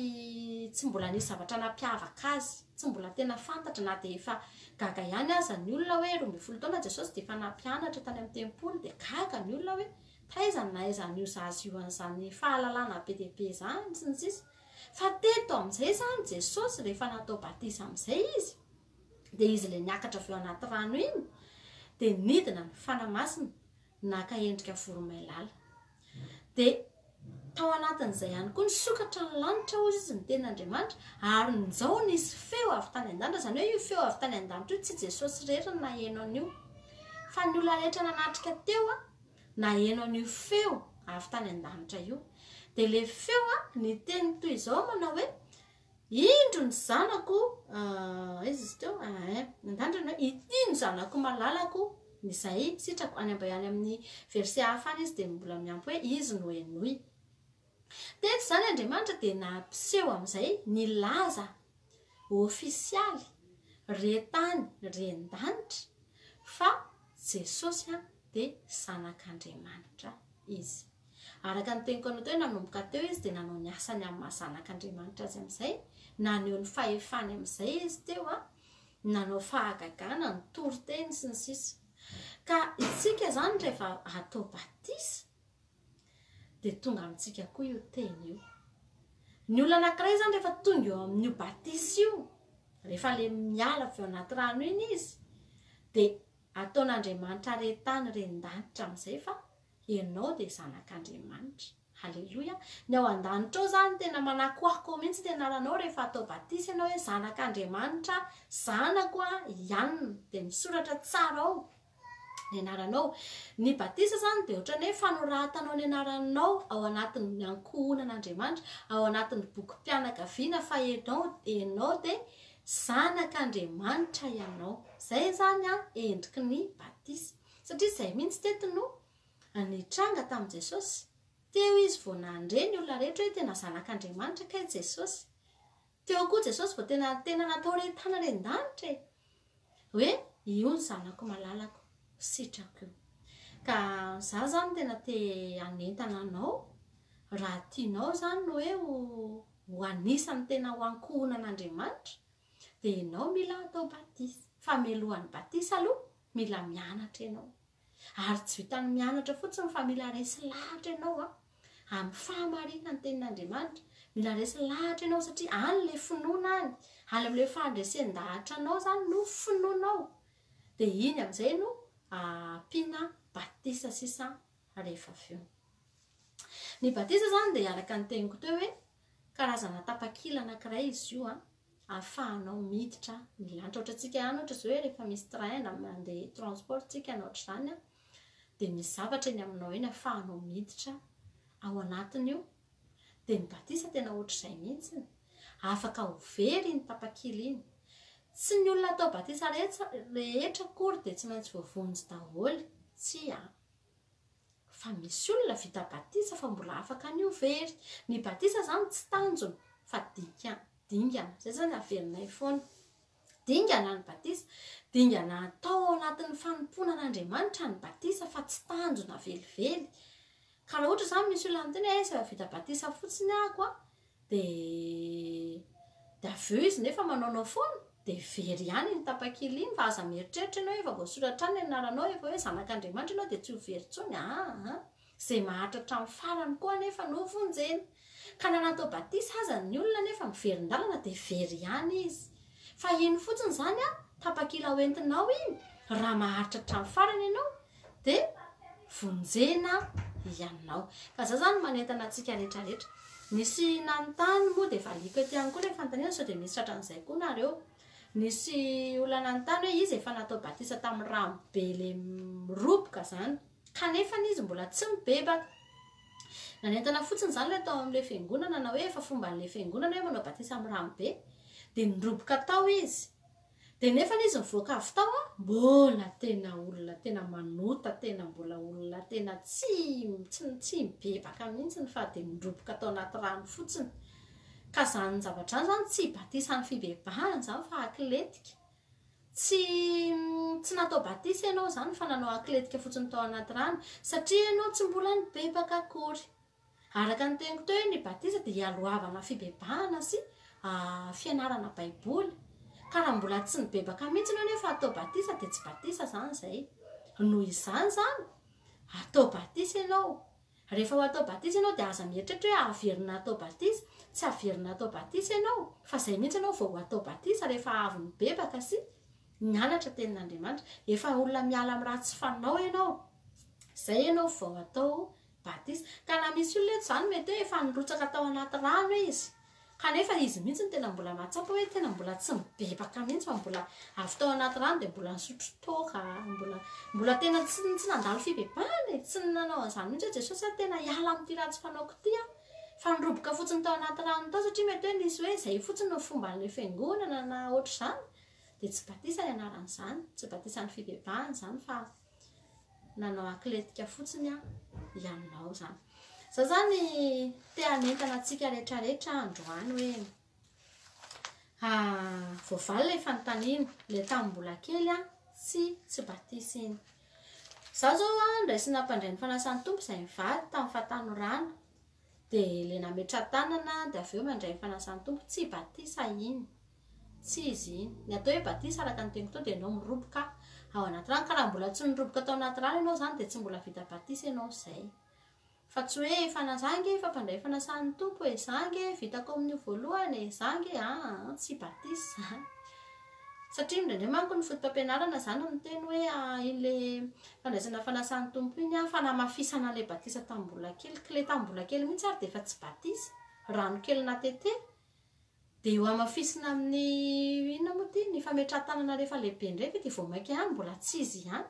tsy mbola nisy zavatra nampiavaka azy, tsy mbola tena fantatra na dia efa gaga ihany aza ny olona hoe 12 taona Jesosy dia efa nampianatra tany amin'ny tempoly dia gaga ny olona hoe Taiza no nahaizan'io zaza io an'izany fahalalana be dia be izany sy ny sisa. Fa teto amin'izay izany Jesosy rehefa natao batisa amin'izay izy, dia izy ilay niakatra avy eo anaty rano iny, dia nidina ny Fanahy Masina naka endrika voromailala. Dia tao anatin'izay ihany koa nisokatra ny lanitra hozy izy ny tenin'Andriamanitra, ary njao nisy feo avy tany an-danitra, izany hoe io feo avy tany an-danitra io tsy Jesosy irery no naheno an'io, fa ny olona rehetra nanatrika teo naheno an'io feo avy tany an-danitra io. Dia ilay feo niteny toy izao manao hoe, Indro ny zanako, aiza izy teo? An-danitra ny hoe, ity ny zanako malalako, izay sitrako. Any any amin'ny verset hafa any izy dia mbola miampy hoe, izy no henoy. Teto izany Andriamanitra dia nampiseho amin'izay nilaza ofisialy, re tany, re an-danitra, fa Jesosy dia Zanak'Andriamanitra Izy. Araka ny teniko anao teo hoe nanomboka teo Izy dia nanao ny asany amin'ny maha Zanak'Andriamanitra Azy amin'izay, naneho ny fahefany amin'izay Izy teo, nanao fahagagana, nitory teny sy ny sisa. Ka isika izany rehefa atao batisa dia tonga amintsika koa io teny io. Ny olona anankiray izany rehefa tonga eo amin'io batisa io, rehefa ilay miala avy ao anaty rano iny izy, dia ataon'Andriamanitra re tany ren-danitra amin'izay fa ianao dia zanak'Andriamanitra. Haleloia. Ny ao an-danitra ao izany tena manakoako mihitsy ny anaranao rehefa atao batisa ianao hoe zanak'Andriamanitra, zanako Ianona. Dia misoratra tsara ao ny anaranao. Ny batisa izany dia ohatran'ny hoe fanoratanao ny anaranao ao anatin'ny ankohonan'Andriamanitra, ao anatin'ny bokim-pianakaviana fa ianao, ianao dia zanak'Andriamanitra ianao. Izay izany an, endriky ny batisa. Satria izay mihitsy teto no nitranga tamin'i Jesosy. Teo izy vao nandre ny olona rehetra hoe tena zanak'Andriamanitra kay Jesosy. Teo koa Jesosy vao tena tena natao re tany ren-danitra e. Hoe io ny zanako malalako, sitrako io. Ka za zany tena te hanentana anao, raha tianao zany ny hoe ho ho anisan'ny tena ho ankohonan'Andriamanitra, dia ianao mila atao batisa. Fa mialohan'ny batisa aloha, mila mianatra ianao. Ary tsy vitan'ny mianatra fotsiny fa mila resy lahatra ianao an, amin'ny fahamarinan'ny tenin'Andriamanitra. Mila resy lahatra ianao satria any ilay finoana any, any amin'ilay fahandresen-dahatra anao izany no finoanao. Dia iny amin'izay no ampiana batisa sisa rehefa avy eo. Ny batisa izany dia araka ny teniko teo hoe karazana tapakila anankiray izy io an, ahafahanao miditra ny lanitra. Ohatrantsika ihany ohatra izao hoe rehefa misy train na mandeha transport tsika na ohatr'izany an, dia misy zavatra eny aminao eny ahafahanao miditra ao anatin'io. Dia ny batisa tena ohatr'izay mihitsy. Afaka ho very iny tapakila iny. Tsy ny olona atao batisa rehetra akory dia tsy maintsy voavonjy daholo. Tsia. Fa misy olona vita batisa fa mbola afaka ny ho very. Ny batisa izany tsy tanjona fa dika, dingana. Izay izany averinay foana. Dingana ny batisa. Dingana atao ao anatin'ny fanompoana an'Andriamanitra ny batisa fa tsy tanjona velively. Ka raha ohatra izany misy olona miteny hoe aiza vita batisa fotsiny ahako an, dia dia avy eo izy nefa manaonao foana, dia very ihany iny tapakila iny fa aza mieritreritra ianao hoe efa voasoratra any ny anaranao, efa hoe zanak'Andriamanitra ianao dia tsy ho very intsony, aa izay maharitra hatramin'ny farany koa anefa no vonjena. Ka na natao batisa aza ny olona nefa miverin-dalana dia very ihany izy. Fa iny fotsiny izany an, tapakila hoentinao iny, raha maharitra hatramin'ny farany ianao dia vonjena ianao. Ka za zany manentana antsika rehetra rehetra. Nisy nanontany moa dia valiako eto ihany koa ilay fanontaniana sao dia misy tratran'izay koa nareo. Nisy olona nanontany hoe izy efa natao batisa tamin'ny rano be le miroboka zany kanefa izy mbola tsy mibebaka. Nanentana fotsiny izany ilay tao amin'ilay fiangonana na hoe efa fomban'ilay fiangonana hoe manao batisa amin'ny rano be. Dia niroboka tao izy. Dia nefany izy nivoaka avy tao an, mbola tena olona tena manota, tena mbola olona tena tsy tsy tsy mibebaka mihitsy fa dia niroboka tao anaty rano fotsiny. Ka izany zavatra izany izany tsy batisan'ny fibebahana izany fa atletika. Tsy tsy natao batisa ianao izany fa nanao atletika fotsiny tao anaty rano satria ianao tsy mbola nibebaka akory. Araka ny teniko teo hoe ny batisa dia ialohavana fibebahana sy fianarana baiboly. Ka raha mbola tsy nibebaka mihitsy ianao nefa atao batisa dia tsy batisa izany izay. Noho izany izany, atao batisa ianao. Rehefa ho atao batisa ianao dia aza mieritreritra hoe averina atao batisa. Tsy averina atao batisa ianao fa izay mihitsy ianao vao ho atao batisa rehefa avy nibebaka sy nianatra tenin'Andriamanitra. Efa olona miala amin'ny ratsy fanao ianao. Izay ianao vao atao Batisa. Ka raha misy olona eto izany mety hoe efa nirotsaka tao anaty rano izy, kanefa izy mihitsy no tena mbola mahatsapa hoe tena mbola tsy mibebaka mihitsy fa mbola avy tao anaty rano dia mbola nisotro toaka, mbola mbola tena tsy tsy nandalo fibebahana e, tsy nanao an'izany mihitsy hoe Jesosy aho tena hiala amin'ity ratsy fanaoko ity aho, fa niroboka fotsiny tao anaty rano tao satria mety hoe nisy hoe izay fotsiny no fomban'ilay fiangonana na ohatr'izany, dia tsy batisa ny anaran'izany, tsy batisan'ny fibebahana izany fa nanao atletika fotsiny aho ianao zany. Za zany te hanentana antsika rehetra rehetra androany hoe ah, voavaly ilay fanontaniana, ilay tamin'ny mbola kely aho tsy tsy batisa iny. Za zao a ndraisina mpandray ny fanasan'ny Tompo izay mivady tamin'ny fahatanorana. Dia ilay nametra-tanana dia avy eo mandray ny fanasan'ny Tompo, tsy batisa iny. Tsy izy iny. Ny atao hoe batisa araka ny teniko teo dia ianao miroboka ao anaty rano. Ka raha mbola tsy niroboka tao anaty rano ianao izany dia tsy mbola vita batisa ianao izay. Fa tsy hoe efa na za ange efa mpandray fanasan'ny Tompo e, za ange vita kominio voalohany e, za ange aa tsy batisa izany. Satria indraindray manko ny foto-pampianarana izany miteny hoe iny le fandraisana fanasan'ny Tompo iny an, fanamafisana an'ilay batisa tamin'ny mbola kely. K'ilay tamin'ny mbola kely mihitsy ary dia efa tsy batisa. Rano kely natete. Dia io hamafisina amin'ny inona moa ity, ny fametrahan-tanana rehefa lehibe indray ve dia vao mainka ihany mbola tsy izy ihany.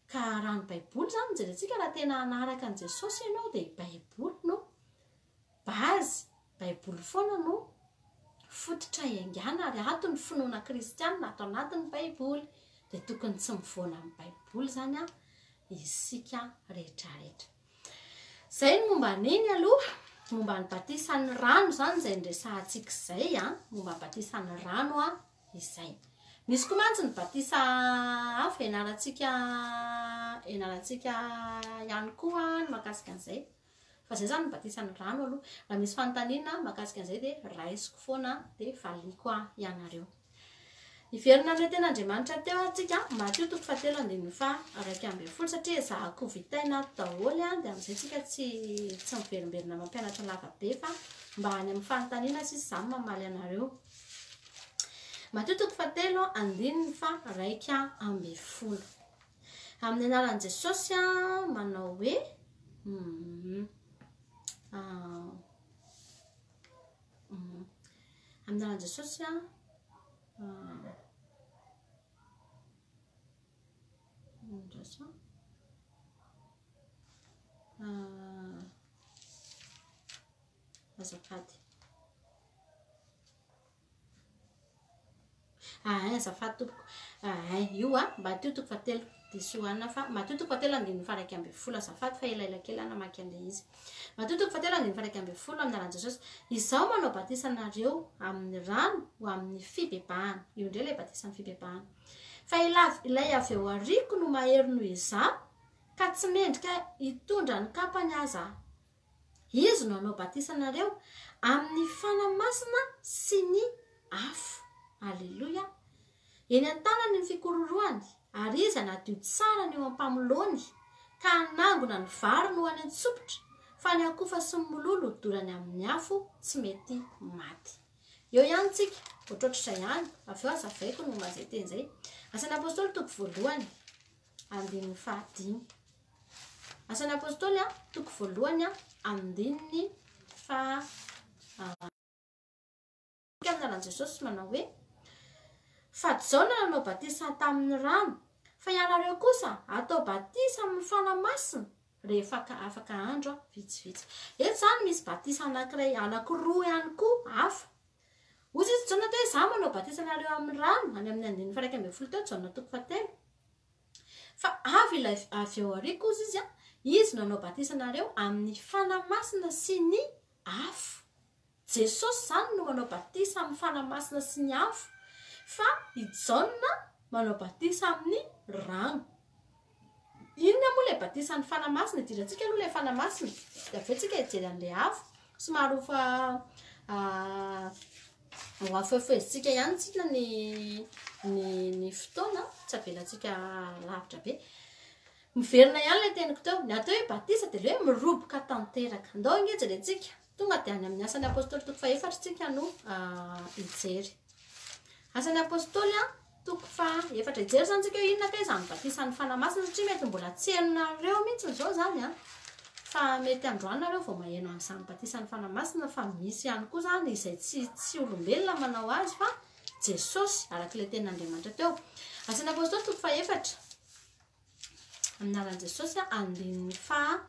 Ka raha ny baiboly izany no jerentsika, raha tena hanaraka an'i Jesosy ianao dia baiboly no base, baiboly foana no fototra iaingàna ary ato ny finoana kristianina ato anatin'ny baiboly. Dia tokony tsy mivoana amin'ny baiboly izany isika rehetra rehetra. Izay ny momba an'iny aloha, momba ny batisan'ny rano izany izay niresahantsika izay an, momba ny batisan'ny rano an, izay. Misy koa mantsy ny batisa hafa ianarantsika ianarantsika ihany koa ny mahakasika an'izay. Fa izay izany ny batisan'ny rano aloha. Raha misy fanontaniana mahakasika an'izay dia raisiko foana dia valiako ianareo. Hiverina amin'ilay tenin'Andriamanitra teo ary tsika, Matio toko fahatelo andininy faha 11 satria ezahako vitaina ato daholo dia amin'izay tsika tsy tsy miverimberina mampianatra lava be fa mba any amin'ny fanontaniana sisa izaho mamaly anareo. Matio toko fahatelo andininy faha 11. Amin'ny anaran'i Jesosy manao hoe Amin'ny anaran'i Jesosy an. Andraso. Azafady. Ahay azafady tompoko. Ahay io a, Matio toko fahatelo. Diso anona fa Matio toko fahatelo andininy faha 11 azafady fa elaela kely aho namaky an'ilay izy. Matio toko fahatelo andininy faha 11 amin'ny anaran'i Jesosy. Izaho manao batisa anareo amin'ny rano ho amin'ny fibebahana. Io indray ilay batisan'ny fibebahana. Fa ilay avy eo aoriako no mahery noho izaho ka tsy mendrika hitondra ny kapany aza aho. Izy no hanao batisa anareo amin'ny Fanahy Masina sy ny afo. Aleloia! Eny an-tanany ny fikororohany, ary izy hanadio tsara ny eo am-pamoloany, ka hanangona ny variny ho any an-tsopitra, fa ny akofa sy ny mololo hodorany amin'ny afo tsy mety maty. Eo ihany tsika, ohatrohatr'izay ihany, avy eo hazavaiko ny momba izay teny izay. Asan'ny Apostoly toko voalohany. Andininy fahadimy. Asan'ny Apostoly, toko voalohany, andininy faha. Amin'ny anaran'i Jesosy manao hoe, Fa Jaona nanao batisa tamin'ny rano, fa ianareo kosa hatao batisa amin'ny Fanahy Masina rehefa afaka andro vitsivitsy. Eto izany misy batisa anankiray, anankiroa ihany koa hafa. Hoy izy Jaona teo hoe, Izaho manao batisa anareo amin'ny rano, any amin'ny andininy faha 11 teo, Jaona toko fahatelo. Fa avy ilay avy ao aoriako hozy izy, izy no hanao batisa anareo amin'ny Fanahy Masina sy ny afo. Jesosy izany no manao batisa amin'ny Fanahy Masina sy ny afo, fa i Jaona manao batisa amin'ny rano. Inona moa ilay batisan'ny Fanahy Masina? Idirantsika aloha ilay Fanahy Masina, dia avy eo tsika hijery an'ilay afo. Somary ho fa Ho afefohezintsika ihany tsika ny ny ny fotoana, tsy avelantsika lavitra be. Miverina ihany ilay teniko teo, ny atao hoe batisa dia ilay hoe miroboka tanteraka. Ndao ange jerentsika, tonga dia any amin'ny asan'ny apostoly toko fahefatra tsika no hijery. Asan'ny apostoly an, Toko faha efatra. Hijery izany tsika hoe inona kay izany batisan'ny Fanahy Masina satria mety mbola tsy henonareo mihitsy izao izany an. Fa mety androany nareo vao maheno an'izany batisan'ny Fanahy Masina fa misy ihany koa izany izay tsy tsy olombelona manao azy fa Jesosy araka ilay tenin'Andriamanitra teo. Asan'ny Apostoly toko faha efatra. Amin'ny anaran'i Jesosy andininy faha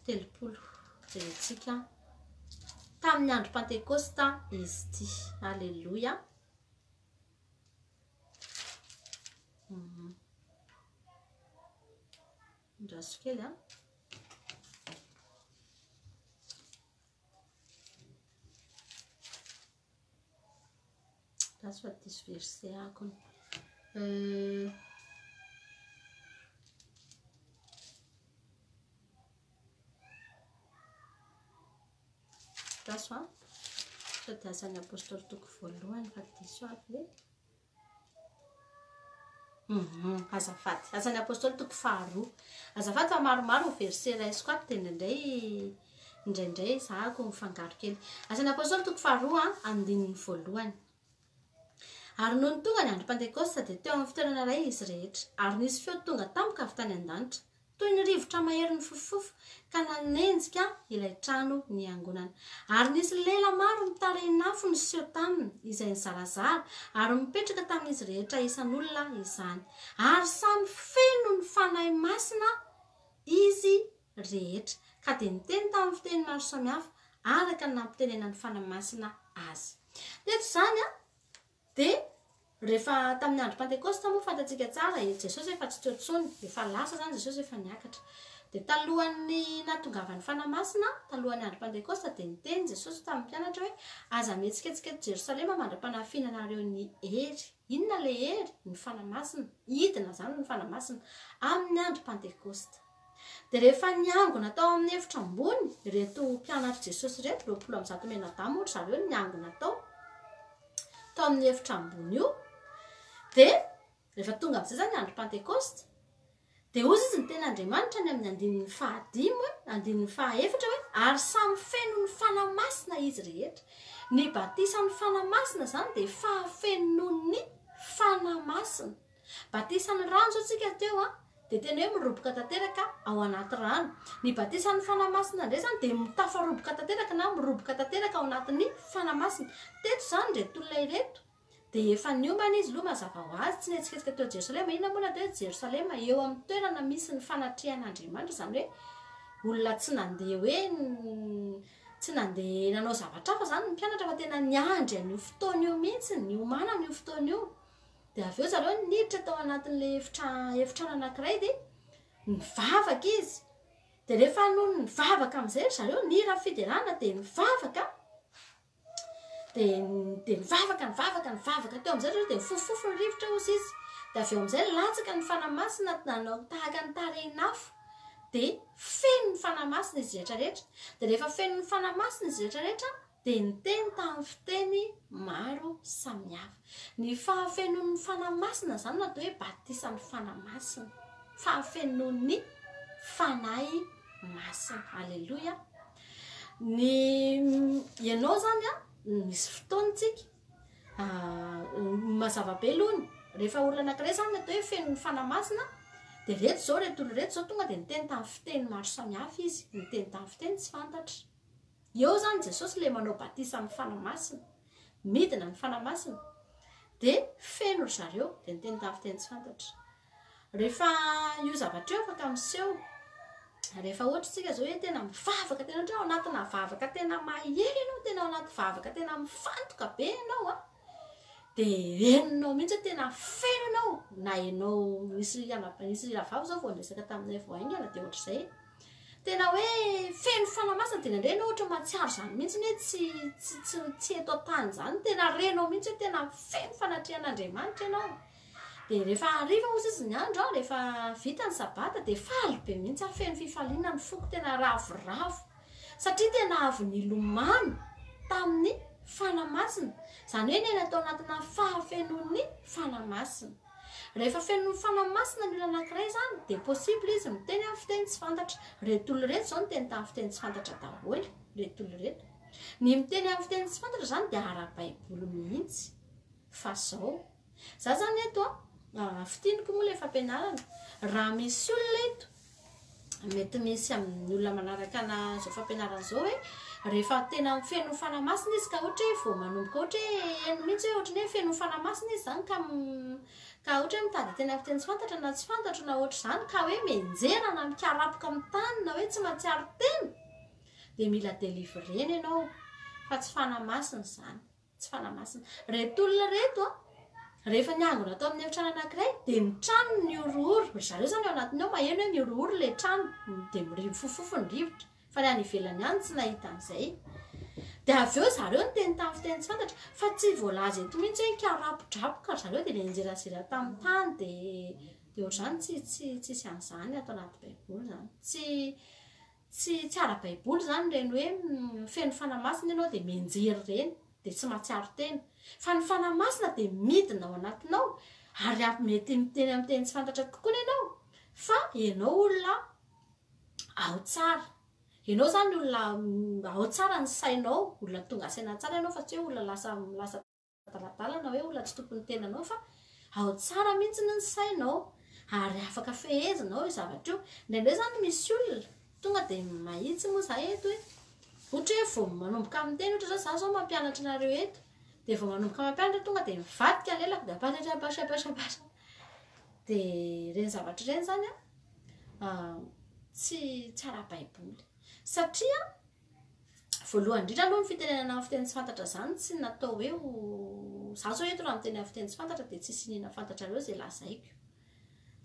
30. Jerentsika. Tamin'ny andro Pantekosta izy ity. Aleloia. Andraso kely an. Andraso fa diso verset ako. Euh... Andraso an. Sao dia asan'ny apostoly toko voalohany fa diso aho ve? Mhm, azafady. Asan'ny apostoly toko faharoa. Azafady fa maromaro ny verset raisiko ato dia indraindray indraindray zahako mifangaro kely. Asan'ny apostoly toko faharoa andininy voalohany. Ary nony tonga ny andro Pantekosta dia teo amin'ny fitoerana iray izy rehetra, ary nisy feo tonga tampoka avy tany an-danitra, toy ny rivotra mahery nifofofofo, ka nanenjika ilay trano niangonana. Ary nisy lela maro mitarehin'afo niseho taminy, izay nizarazara, ary mipetraka tamin'izy rehetra isan'olona izany. Ary samy feno ny Fanahy Masina izy rehetra, ka dia niteny tamin'ny fiteny maro samihafa, araka ny nampitenenan'ny Fanahy Masina azy. Teto izany dia rehefa tamin'ny andro Pantekosta moa fantatsika tsara i Jesosy efa tsy teo intsony, efa lasa izany Jesosy efa niakatra. Dia talohan'ny nahatongavan'ny Fanahy Masina, talohan'ny andro Pantekosta dia niteny Jesosy tamin'ny mpianatra hoe aza mihetsiketsika eto Jerosalema mandra-panafinanareo ny hery. Inona ilay hery? Ny Fanahy Masina. Hidina izany ny Fanahy Masina amin'ny andro Pantekosta. Dia rehefa niangona tao amin'ny efitra ambony ireto mpianatr'i Jesosy ireto, 120 mianadahy moa ry zareo no niangona tao, tao amin'ny efitra ambony io. Dia rehefa tonga amin'izay izany ny andro Pantekosta, dia hozy izy ny tenin'Andriamanitra any amin'ny andininy fahadimy hoe, andininy fahaefatra hoe, ary samy feno ny Fanahy Masina izy rehetra. Ny batisan'ny Fanahy Masina izany dia fahafenoan'ny Fanahy Masina. Batisan'ny rano izao tsika teo an, dia tena hoe miroboka tanteraka ao anaty rano. Ny batisan'ny Fanahy Masina indray izany dia mitafaroboka tanteraka na miroboka tanteraka ao anatin'ny Fanahy Masina. Teto izany ireto olona ireto dia efa niomana izy aloha mazava ho azy, tsy nihetsiketsika teo Jerosalema. Inona moa no atao hoe Jerosalema? Eo amin'ny toerana misy ny fanatrehan'Andriamanitra, izany hoe olona tsy nandeha hoe tsy nandeha nanao zavatra hafa izany ny mpianatra fa tena niandry an'io fotoana io mihitsy, niomanana io fotoana io. Dia avy eo zareo niditra tao anatin'ilay efitra efitrano anankiray dia nivavaka izy. Dia rehefa nony nivavaka amin'izay ry zareo, nihira fiderana dia nivavaka. Dia dia nivavaka, nivavaka, nivavaka teo amin'izay ry zareo dia nifofofofo ny rivotra hozy izy. Dia avy eo amin'izay latsaka ny Fanahy Masina nanao tahaka ny tarehin'afo. Dia feno ny Fanahy Masina izy rehetra rehetra. Dia rehefa feno ny Fanahy Masina izy rehetra rehetra dia niteny tamin'ny fiteny maro samihafa. Ny fahafenoan'ny Fanahy Masina izany no atao hoe batisan'ny Fanahy Masina. Fahafenoan'ny Fanahy Masina. Aleloia. Ny ianao izany an, misy fotoana tsika, mazava be aloha ny, rehefa olona anankiray izany no atao hoe feno ny Fanahy Masina, dia ireto izao, ireto olona ireto izao tonga dia niteny tamin'ny fiteny maro samihafa izy, niteny tamin'ny fiteny tsy fantatra. Eo izany Jesosy ilay manao batisa amin'ny Fanahy Masina. Midina ny Fanahy Masina. Dia feno ry zareo, dia niteny tamin'ny fiteny tsy fantatra. Rehefa io zavatra io afaka miseho, rehefa ohatra isika izao hoe tena mivavaka, tena ohatra hoe ao anatina vavaka tena mahery ianao, tena ao anaty vavaka tena mifantoka be ianao an, dia henonao mihitsy hoe tena feno ianao, na ianao nisy nisy rahavavy izao vao niresaka taminay vao haingana dia ohatr'izay. Tena hoe feno fanahy masina dia indraindray ianao ohatra mahatsiaro izany mihitsy hoe tsy tsy tsy tsy eto an-tany izany, tena renao mihitsy hoe tena feno fanatrehan'Andriamanitra ianao. Dia rehefa hariva hozy izy ny andro an, rehefa vita ny sabata dia faly be mihitsy aho, feno fifaliana ny foko, tena ravoravo. Satria tena avy nilomano tamin'ny fanahy masina, izany hoe niaina tao anatina fahafenoan'ny fanahy masina. Rehefa feno ny Fanahy Masina ny olona anankiray izany dia possible izy miteny amin'ny fiteny tsy fantatra. Ireto olona ireto izao niteny tamin'ny fiteny tsy fantatra daholo, ireto olona ireto. Ny miteny amin'ny fiteny tsy fantatra izany dia ara-baiboly mihitsy. Fa izao, za izany eto an, fintiniko moa ilay fampianarana, raha misy olona eto mety misy amin'ny olona manaraka ana izao fampianarana izao hoe rehefa tena feno fanahy masina izy ka ohatra hoe vao manomboka ohatra hoe heno mihitsy hoe ohatran'ny hoe feno fanahy masina izy izany ka ka ohatra hoe mitady tena fiteny tsy fantatra na tsy fantatro na ohatra izany ka hoe mianjera na mikarapoka amin'ny tany na hoe tsy mahatsiaro tena dia mila delivrena ianao fa tsy fanahy masina izany. Tsy fanahy masina. Reto olona reto an, rehefa niangona tao amin'ny efitrano anankiray dia ny trano nihorohoro. Ry zareo izany ao anatiny ao maheno hoe mihorohoro ilay trano, dia mifofofofo ny rivotra. Fa ny any ivelany any tsy nahita an'izay. Dia avy eo zareo niteny tamin'ny fiteny tsy fantatra, fa tsy voalaza eto mihitsy hoe nikarapodrapoka ry zareo dia nianjerazera tamin'ny tany dia dia ohatr'izany tsy tsy tsisy an'izany ato anaty baiboly izany. Tsy Tsy tsy ara-baiboly izany ireny hoe feno Fanahy Masina ianao dia mianjery ireny dia tsy mahatsiaro tena. Fa ny Fanahy Masina dia midina ao anatinao ary mety miteny amin'ny teny tsy fantatra tokoa ianao fa ianao olona ao tsara. Ianao izany olona ao tsara ny sainao, olona tonga saina tsara ianao fa tsy hoe olona lasa lasa adaladala na hoe olona tsy tompon'ny tenanao fa ao tsara mihitsy ny sainao ary afaka fehezinao io zavatra io. Indraindray izany misy olona tonga dia mahitsy moa za eto hoe ohatra hoe vao manomboka miteny ohatra zao za zao mampianatra anareo eto dia vao manomboka mampianatra tonga dia mivadika lelako dia apasatra apasatra apasatra dia ireny zavatra ireny izany an tsy tsy ara-baiboly satria Voalohany indrindra aloha ny fitenenana amin'ny fiteny tsy fantatra izany tsy natao hoe ho za zao eto raha miteny amin'ny fiteny tsy fantatra dia tsisy iniana fantatrareo izay lazaiko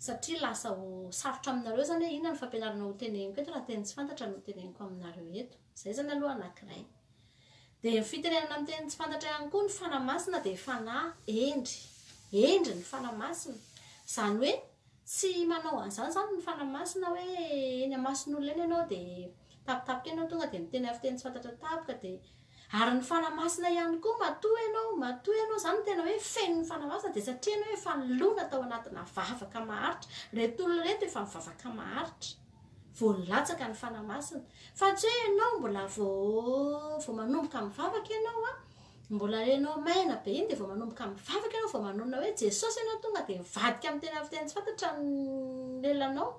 satria lasa ho sarotra aminareo izany hoe inona ny fampianarana ho teneniko eto raha teny tsy fantatra no teneniko aminareo eto. Izay izany aloha anankiray. Dia ny fitenenana amin'ny teny tsy fantatra ihany koa ny fanahy masina dia fanahy hendry. Hendry ny fanahy masina. Izany hoe Tsy manao an'izany izany ny Fanahy Masina hoe eny amason'olona eny ianao dia tampotampoka eny ianao tonga dia miteny amin'ny fiteny tsy fantatra tampoka dia. Ary ny Fanahy Masina ihany koa, matoa ianao, matoa ianao izany tena hoe feno ny Fanahy Masina dia satria ianao efa nilona tao anatina vavaka maharitra. Ireto olona ireto efa nivavaka maharitra vao nilatsaka ny Fanahy Masina. Fa tsy hoe ianao mbola vao vao manomboka mivavaka ianao an, mbola ianao maina be iny dia vao manomboka mivavaka ianao vao manonona hoe Jesosy ianao tonga dia mivadika amin'ny tena fiteny tsy fantatra ny lelanao.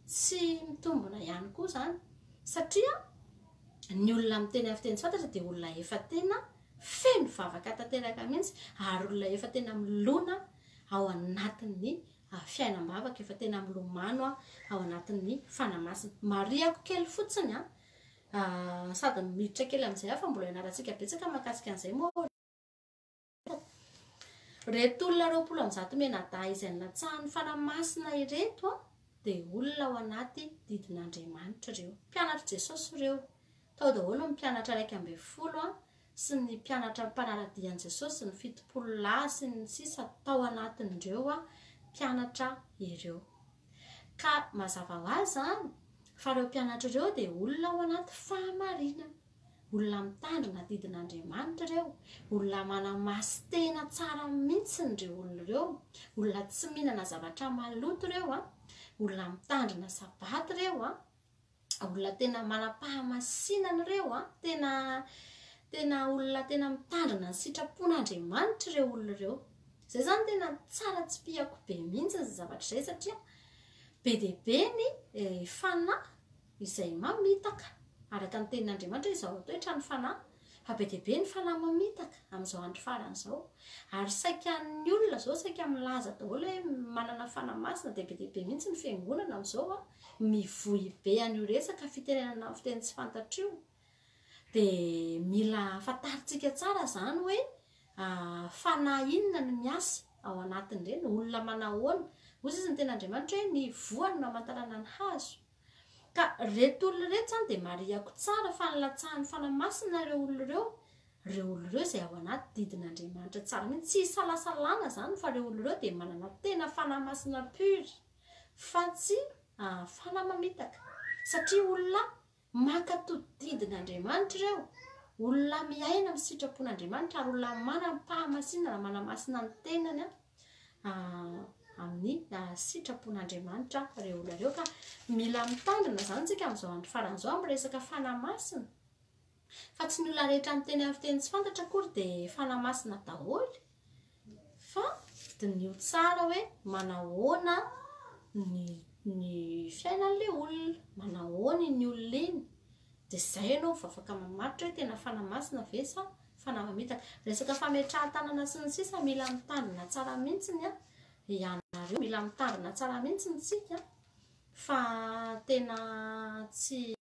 Tsy mitombina ihany koa izany satria ny olona miteny amin'ny fiteny tsy fantatra dia olona efa tena feno vavaka tanteraka mihitsy ary olona efa tena milona ao anatin'ny fiainam-bavaka, efa tena milomano ao anatin'ny Fanahy Masina. Marihako kely fotsiny an, sady miditra kely amin'izay aho fa mbola ianarantsika betsaka mahakasika an'izay moa. Ireto olona 120 mianadahy izay nilatsahan'ny Fanahy Masina ireto dia olona ao anaty didin'Andriamanitra ireo. Mpianatr'i Jesosy ireo. Tao daholo ny mpianatra 11 sy ny mpianatra mpanara-dia an'i Jesosy, ny 70 lahy sy ny sisa tao anatin'ireo mpianatra ireo. Ka mazava ho azy izany fa ireo mpianatra ireo dia olona ao anaty fahamarinana. Olona mitandrina didin'Andriamanitra ireo, olona manamasin-tena tsara mihitsy ireo olona ireo, olona tsy mihinana zavatra maloto ireo an, olona mitandrina sabata ireo an, olona tena manam-pahamasinana ireo an, tena tena olona tena mitandrina ny sitrapon'Andriamanitra ireo olona ireo. Izay izany tena tsara tsipihako be mihitsy izay zavatra izay satria be dia be ny eh, fanahy izay mamitaka, araka ny tenin'Andriamanitra hoe izao toetra ny fanahy, fa be dia be ny fanahy mamitaka amin'izao andro farany izao, ary saika ny olona izao saika milaza daholo hoe manana fanahy masina, dia be dia be mihitsy ny fiangonana amin'izao an, mivoy be an'io resaka fitenenana amin'ny fiteny tsy fantatra io, dia mila fantarintsika tsara izany hoe fanahy inona no miasa ao anatin'ireny, olona manahoana, hoy izy ny tenin'Andriamanitra hoe ny voany no hamantarana ny hazo. Ka reto olona ireto izany dia marihako tsara fa nilatsahan'ny Fanahy Masina ireo olona ireo, ireo olona ireo izay ao anaty didin'Andriamanitra tsara mihitsy, tsy isalasalana izany fa ireo olona ireo dia manana tena Fanahy Masina pur fa tsy fanahy mamitaka, satria olona Mankatò didin'Andriamanitra ireo, olona miaina amin'ny sitrapon'Andriamanitra ary olona manam-pahamasinana, manamasina ny tenany amin'ny sitrapon'Andriamanitra ireo olona ireo. Ka mila mitandrina izany isika amin'izao andro farany izao amin'ny resaka fanahy masina. Fa tsy ny olona rehetra miteny amin'ny fiteny tsy fantatra akory dia fanahy masina daholo. Fa diniho tsara hoe manahoana ny ny fiainan'ilay olona, manahoana iny olona iny, dia izay ianao vao afaka mamaritra hoe tena fanahy masina ve sa fanahy mamitaka. Resaka fametrahan-tanana sy ny sisa mila mitandrina tsara mihitsy an, ianareo, mila mitandrina tsara mihitsy isika Fa tena tsy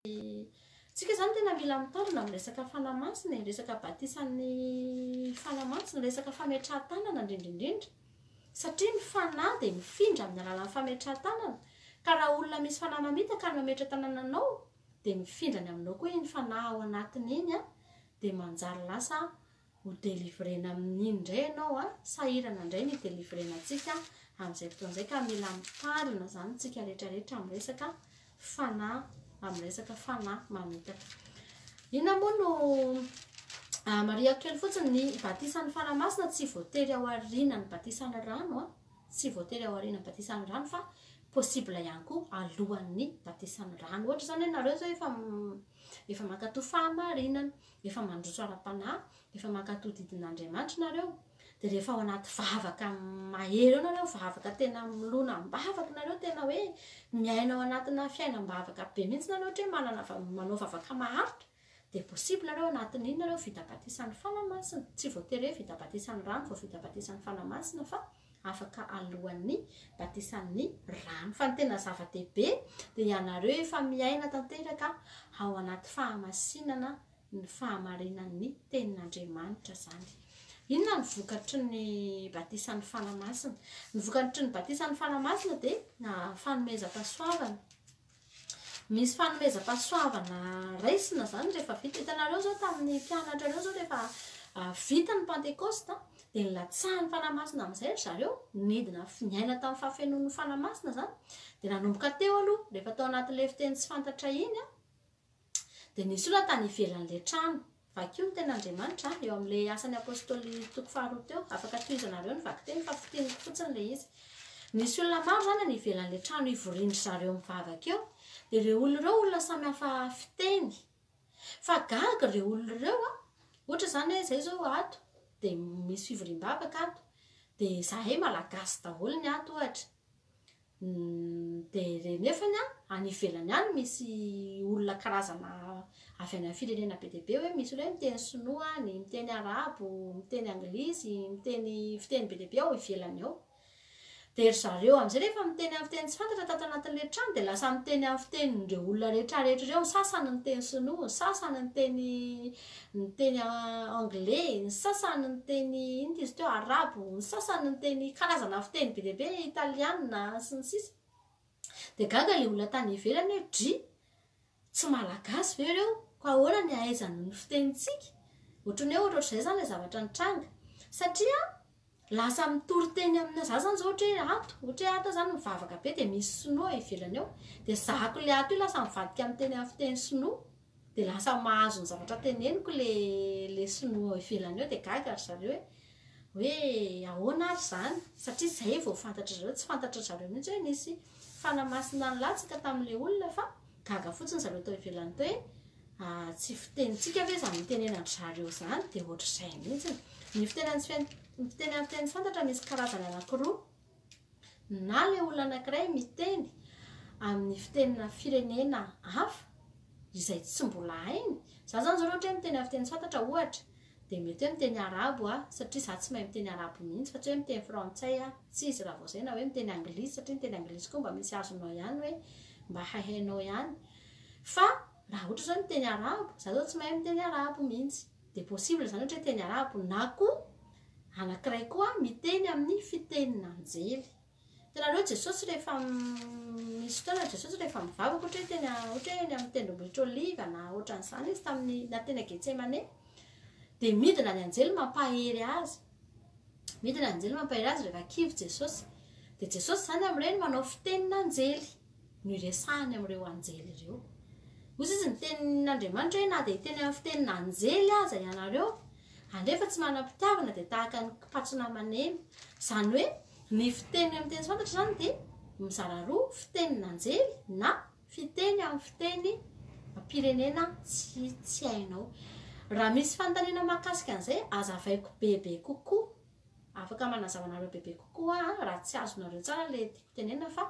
tsika zany tena mila mitandrina amin'ny resaka fanahy masina e, resaka batisan'ny fanahy masina, resaka fametrahan-tanana indrindra indrindra. Satria ny fanahy dia mifindra amin'ny alalan'ny fametrahan-tanana. Ka raha olona misy fanahy mamitaka no mametra-tanana anao dia mifindra any aminao koa iny fanahy ao anatiny iny an, dia manjary lasa Ho delivrena amin'iny indray ianao a, sahirana indray ny delivrena antsika amin'izay fotoana izay ka mila mitandrina izany tsika rehetra rehetra amin'ny resaka fanahy, amin'ny resaka fanahy mamitaka. Inona moa no marihako kely fotsiny, ny batisan'ny fanahy masina tsy voatery ao aorianan'ny batisan'ny rano a, tsy voatery ao aorianan'ny batisan'ny rano fa possible ihany koa alohan'ny batisan'ny rano. Ohatra izany hoe nareo izao efa efa mankatò fahamarinana, Efa mandroso ara-panahy, efa mankatò didin'Andriamanitra nareo, dia rehefa ao anaty vavaka mahery eo nareo, vavaka tena milona am-bavaka nareo, tena hoe miaina ao anatina fiainam-bavaka be mihitsy nareo, ohatra hoe manana manao vavaka maharitra, dia possible nareo anatin'iny nareo vita batisan'ny Fanahy Masina. Tsy voatery hoe vita batisan'ny rano vao vita batisan'ny Fanahy Masina fa afaka alohan'ny batisan'ny rano. Fa ny tena zava-dehibe dia ianareo efa miaina tanteraka ao anaty fahamasinana ny fahamarinan'ny tenin'Andriamanitra izany. Inona ny vokatry ny batisan'ny Fanahy Masina? Ny vokatry ny batisan'ny Fanahy Masina dia fanomezam-pahasoavana. Misy fanomezam-pahasoavana raisina izany rehefa vita. Hitanareo izao tamin'ny mpianatra ireo izao rehefa vita ny Pantekosta dia nilatsahan'ny Fanahy Masina amin'izay ry zareo, nidina niaina tamin'ny fahafenoan'ny Fanahy Masina izany. Dia nanomboka teo aloha, rehefa tao anatin'ilay fiteny tsy fantatra iny, dia nisy olona tany ivelan'ilay trano. Vakio ny tenin'Andriamanitra eo amin'ilay Asan'ny Apostoly toko faharoa teo. Afaka tohizanareo ny vakiteny fa fintiniko fotsiny ilay izy. Nisy olona maro izany any ivelan'ilay trano ivorian-dry zareo mivavaka eo. Dia ireo olona ireo olona samy hafa fiteny. Fa gaga ireo olona ireo an! Ohatra izany hoe izay izao ato dia misy fivoriam-bavaka ato. Dia izahay Malagasy daholo ny ato ohatra. Dia re nefany an, any ivelany any misy olona karazana avy any amin'ny firenena be dia be hoe misy olona hoe miteny sinoa any, miteny arabo, miteny anglisy, miteny fiteny be dia be ao ivelany ao. Dia ry zareo amin'izay rehefa miteny amin'ny fiteny tsy fantatra tato anatin'ilay trano dia lasa miteny amin'ny fitenin'ireo olona rehetra rehetra ireo, ny sasany miteny sinoa, ny sasany miteny miteny anglais, ny sasany miteny inona izy teo arabo, ny sasany miteny karazana fiteny be dia be, italiana sy ny sisa. Dia gaga ilay olona tany ivelany hoe dry, tsy malagasy ve ireo? Koa ahoana ny ahaizany ny fitenintsika? Ohatran'ny hoe ohatrohatr'izay izany ilay zavatra nitranga. Satria lasa mitory teny amina, za izany izao ohatra hoe ato, ohatra hoe ato aho izany mivavaka be dia misy sinoa ivelany eo, dia zahako ilay ato io lasa mivadika miteny amin'ny fiteny sinoa. Dia lasa mahazo ny zavatra teneniko le le sinoa ao ivelany eo dia gaga ry zareo hoe hoe ahoana ary izany satria izay vao fantatry zareo, tsy fantatry zareo mihitsy hoe nisy fanahy masina nilatsaka tamin'ilay olona fa gaga fotsiny zareo tao ivelany tao hoe tsy fitenintsika ve izany nitenenan-dry zareo izany dia ohatr'izay mihitsy. Ny fiteny ny fiteny amin'ny fiteny tsy fantatra misy karazany anankiroa. Na ilay olona anankiray miteny amin'ny fitenina firenena hafa izay tsy mbola hainy. Za zany zao raha ohatra hoe miteny amin'ny fiteny tsy fantatra ohatra dia mety hoe miteny arabo aho satria za tsy mahay miteny arabo mihitsy fa tsy hoe miteny frantsay aho, tsy izy raha vao izay na hoe miteny anglisy satria ny teny anglisy koa mba misy azonao ihany hoe mba haihainao ihany fa raha ohatra zao miteny arabo, za zao tsy mahay miteny arabo mihitsy dia possible zany ohatra hoe teny arabo na koa Anankiray koa miteny amin'ny fitenin'anjely. Hitanareo Jesosy rehefa misy fotoana Jesosy rehefa mivavaka ohatra hoe teny ohatra hoe eny amin'ny tendrombohitra Oliva na ohatran'izany izy tamin'ny na teny Getsemane dia midina ny anjely mampahery azy. Midina ny anjely mampahery azy rehefa kivy Jesosy. Dia Jesosy izany amin'ireny manao fitenin'anjely. no iresahany amin'ireo anjely ireo. Hoy izy ny tenin'Andriamanitra hoe na dia hiteny amin'ny fitenin'anjely aza ianareo, anefa tsy manam-pitiavana dia tahaka ny kipatsona maneno. Izany hoe ny fiteny amin'ny teny tsy fantatra izany dia mizara roa, fitenin'anjely na fiteny amin'ny fiteny pirenena tsy tsy hainao. Raha misy fanontaniana mahakasika an'izay, azavaiko bebe kokoa. Afaka manazava anareo bebe kokoa aho raha tsy azonareo tsara ilay tiako tenenina fa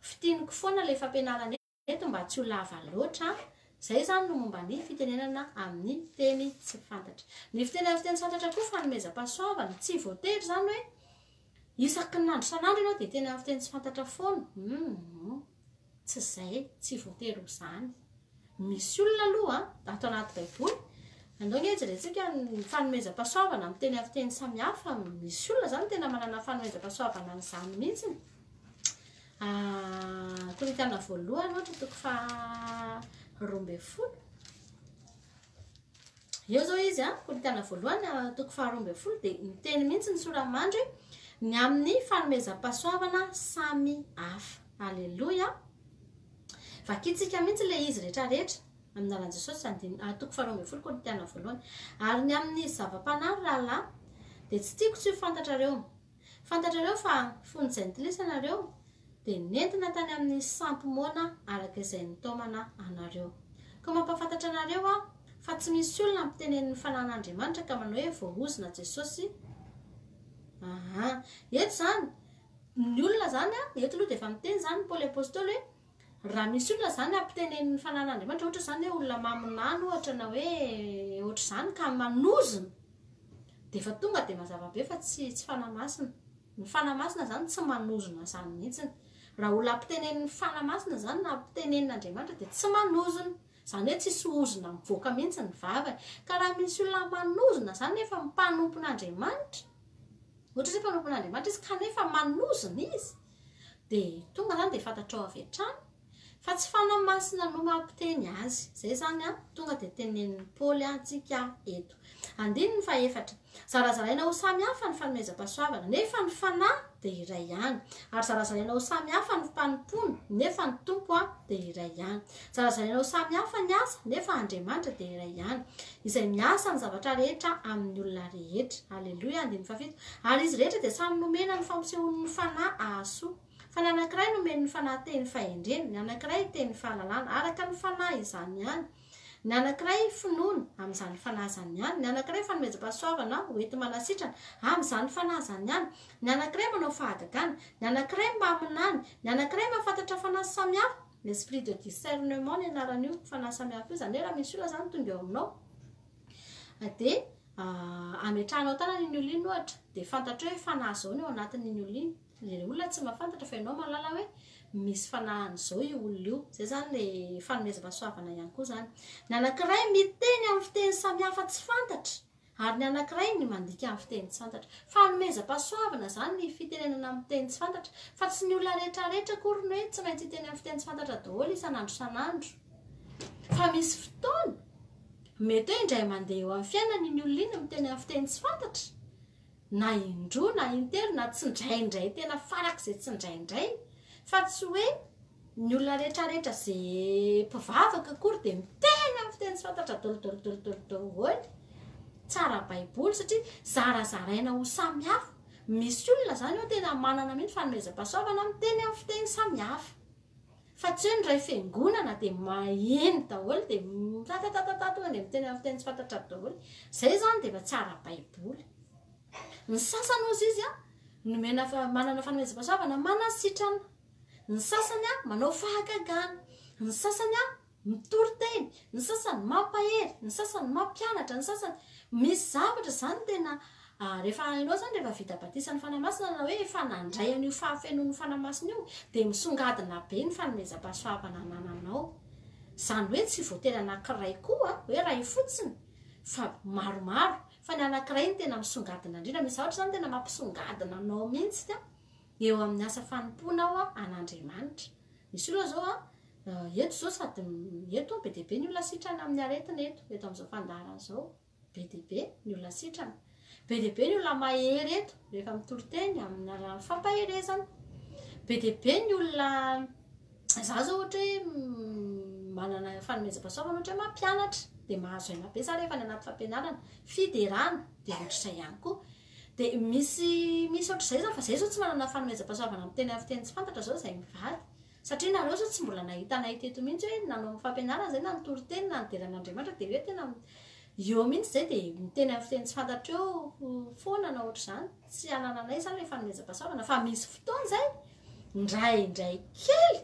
Fintiniko foana ilay fampianarana eto mba tsy ho lava loatra an! Izay izany no momba ny fitenenana amin'ny teny tsy fantatra. Ny fiteny amin'ny fiteny tsy fantatra koa fanomezam-pahasoavana, tsy voatery izany hoe isaky ny andro isan'andro ianao dia hiteny amin'ny fiteny tsy fantatra foana, hum, tsy izay, tsy voatery ho izany. Misy olona aloha ato anaty baiboly, andao ange jerentsika ny fanomezam-pahasoavana amin'ny teny amin'ny fiteny samihafa, misy olona izany tena manana fanomezam-pahasoavana an'izany mihitsy. Ah, Korintiana voalohany ohatra toko faha 12. Eo zao izy a, Korintiana voalohany ah, toko faha 12 dia miteny mihitsy ny soramandry ny amin'ny fanomezam-pahasoavana samy hafa. Aleloia. Vakintsika mihitsy ilay izy rehetra rehetra amin'ny anaran'i Jesosy andininy ah, toko faha 12 Korintiana voalohany. Ary ny amin'ny zava-panahy rahalahy dia tsy tiako tsy ho fantatrareo. Fantatrareo fa fony jentilisa ianareo, dia nentina tany amin'ny sampy moana araka izay nitaomana anareo. Koa mampahafantatra anareo aho fa tsy misy olona ampitenenin'ny Fanahin'Andriamanitra ka manao hoe voaozona Jesosy. Aa. Eto izany, ny olona izany, eto aloha dia efa miteny izany Paoly Apostoly hoe, Raha misy olona izany ampitenenin'ny Fanahin'Andriamanitra, ohatra izany hoe olona maminany ohatra na hoe ohatr'izany ka manozona, dia efa tonga dia mazava be fa tsy tsy Fanahy Masina. Ny Fanahy Masina izany tsy manozona izany mihitsy. Raha olona ampitenenin'ny Fanahy Masina izany na ampitenenin'Andriamanitra dia tsy manozona. Izany hoe tsisy ozona mivoaka mihitsy ny vavany. Ka raha misy olona manozona izany nefa mpanompon'Andriamanitra, ohatra hoe mpanompon'Andriamanitra izy kanefa manozona izy, Dia tonga izany dia fantatrao avy hatrany Fa tsy Fanahy Masina no mampiteny azy. Izay izany an, tonga dia tenenin'i Paoly antsika eto. Andininy fahefatra, Zarazaraina ho samy hafa ny fanomezam-pahasoavana, nefa ny Fanahy dia iray ihany. Ary zarazaraina ho samy hafa ny fanompoana, nefa ny Tompo dia iray ihany. Zarazaraina ho samy hafa ny asa, nefa Andriamanitra dia iray ihany, izay miasa ny zavatra rehetra amin'ny olona rehetra. Aleloia, andininy fahafito. Ary izy rehetra dia samy nomena ny fampisehoan'ny Fanahy hahasoa. Fa ny anankiray nomen'ny Fanahy teny fahendrena, ny anankiray teny fahalalana, araka ny Fanahy izany ihany. Ny anankiray finoana, amin'izany Fanahy izany ihany. Ny anankiray fanomezam-pahasoavana ho enti-manasitrana, amin'izany Fanahy izany ihany. Ny anankiray manao fahagagana, ny anankiray maminany, ny anankiray mahafantatra fanahy samihafa, l'esprit de discernement ny anaran'io fanahy samihafa io, izany hoe raha misy olona izany tonga eo aminao dia ametrahanao tanana iny olona iny ohatra, dia fantatrao hoe fanahy izao ny ao anatin'iny olona iny. Ilay olona tsy mahafantatra fa ianao mahalala hoe misy fanahy an'izao io olona io. Izay izany ilay fanomezam-pahasoavana ihany koa izany. Ny anankiray miteny amin'ny fiteny samihafa tsy fantatra ary ny anankiray ny mandika amin'ny fiteny tsy fantatra. Fanomezam-pahasoavana izany ny fitenenana amin'ny teny tsy fantatra fa tsy ny olona rehetra rehetra akory ny hoe tsy maintsy hiteny amin'ny fiteny tsy fantatra daholo isan'andro isan'andro. Fa misy fotoana, mety hoe indray mandeha eo amin'ny fiainany iny olona iny miteny amin'ny fiteny tsy fantatra. na indroa na intelo na tsindraindray tena farak'izay tsindraindray fa tsy hoe ny olona rehetrarehetra ze mpivavaka akory dia miteny amin'ny fiteny tsy fantatra dolo dolo dolo dolo daholo tsy ara-baiboly satria zarazaraina ho samy hafa misy olona zany eo tena manana mihitsy fanomezam-pahasoavana miteny amin'ny fiteny samy hafa fa tsy hoe ny ray fiangonana dia maheno daholo dia mitatatata tonga dia miteny amin'ny fiteny tsy fantatra daholo. Izay izany dia efa tsy ara-baiboly. Ny sasany hozy izy an, nomena manana fanomezam-pahasoavana manasitrana. Ny sasany an, manao fahagagana. Ny sasany an, mitory teny, ny sasany mampahery, ny sasany mampianatra, ny sasany misy zavatra izany tena rehefa ianao izany rehefa vita batisan'ny Fanahy Masina na hoe efa nandray an'io fahafenoan'ny Fanahy Masina io dia misongadina be ny fanomezam-pahasoavana anananao. Izany hoe tsy voatery anankiray koa hoe iray fotsiny fa maromaro fa ny anankiray no tena misongadina indrindra. Misy zavatra izany tena mampisongadina anao mihitsy eo amin'ny asa fanompoana ao an'Andriamanitra. Misy olona izao an, eto izao sady eto be dia be ny olona sitrana amin'ny aretina eto, eto amin'izao fandaharana izao. Be dia be ny olona sitrana. Be dia be ny olona mahery eto rehefa mitory teny amin'ny alalan'ny fampaherezana. Be dia be ny olona za zao ohatra hoe manana fanomezam-pahasoavana ohatra hoe mampianatra dia mahazo aina be za rehefa any anaty fampianarana, fiderana dia ohatr'izay ihany koa. Dia misy misy ohatr'izay zany fa zay zao tsy manana fanomezam-pahasoavana miteny amin'ny fiteny tsy fantatra zao zay mivady. Satria nareo zao tsy mbola nahita anay teto mihitsy hoe nanao fampianarana zay na nitory teny na nidera an'Andriamanitra dia hoe tena eo mihitsy zay dia miteny amin'ny fiteny tsy fantatra eo foana na ohatr'izany. Tsy anananay izany ilay fanomezam-pahasoavana fa misy fotoana izay indraindray kely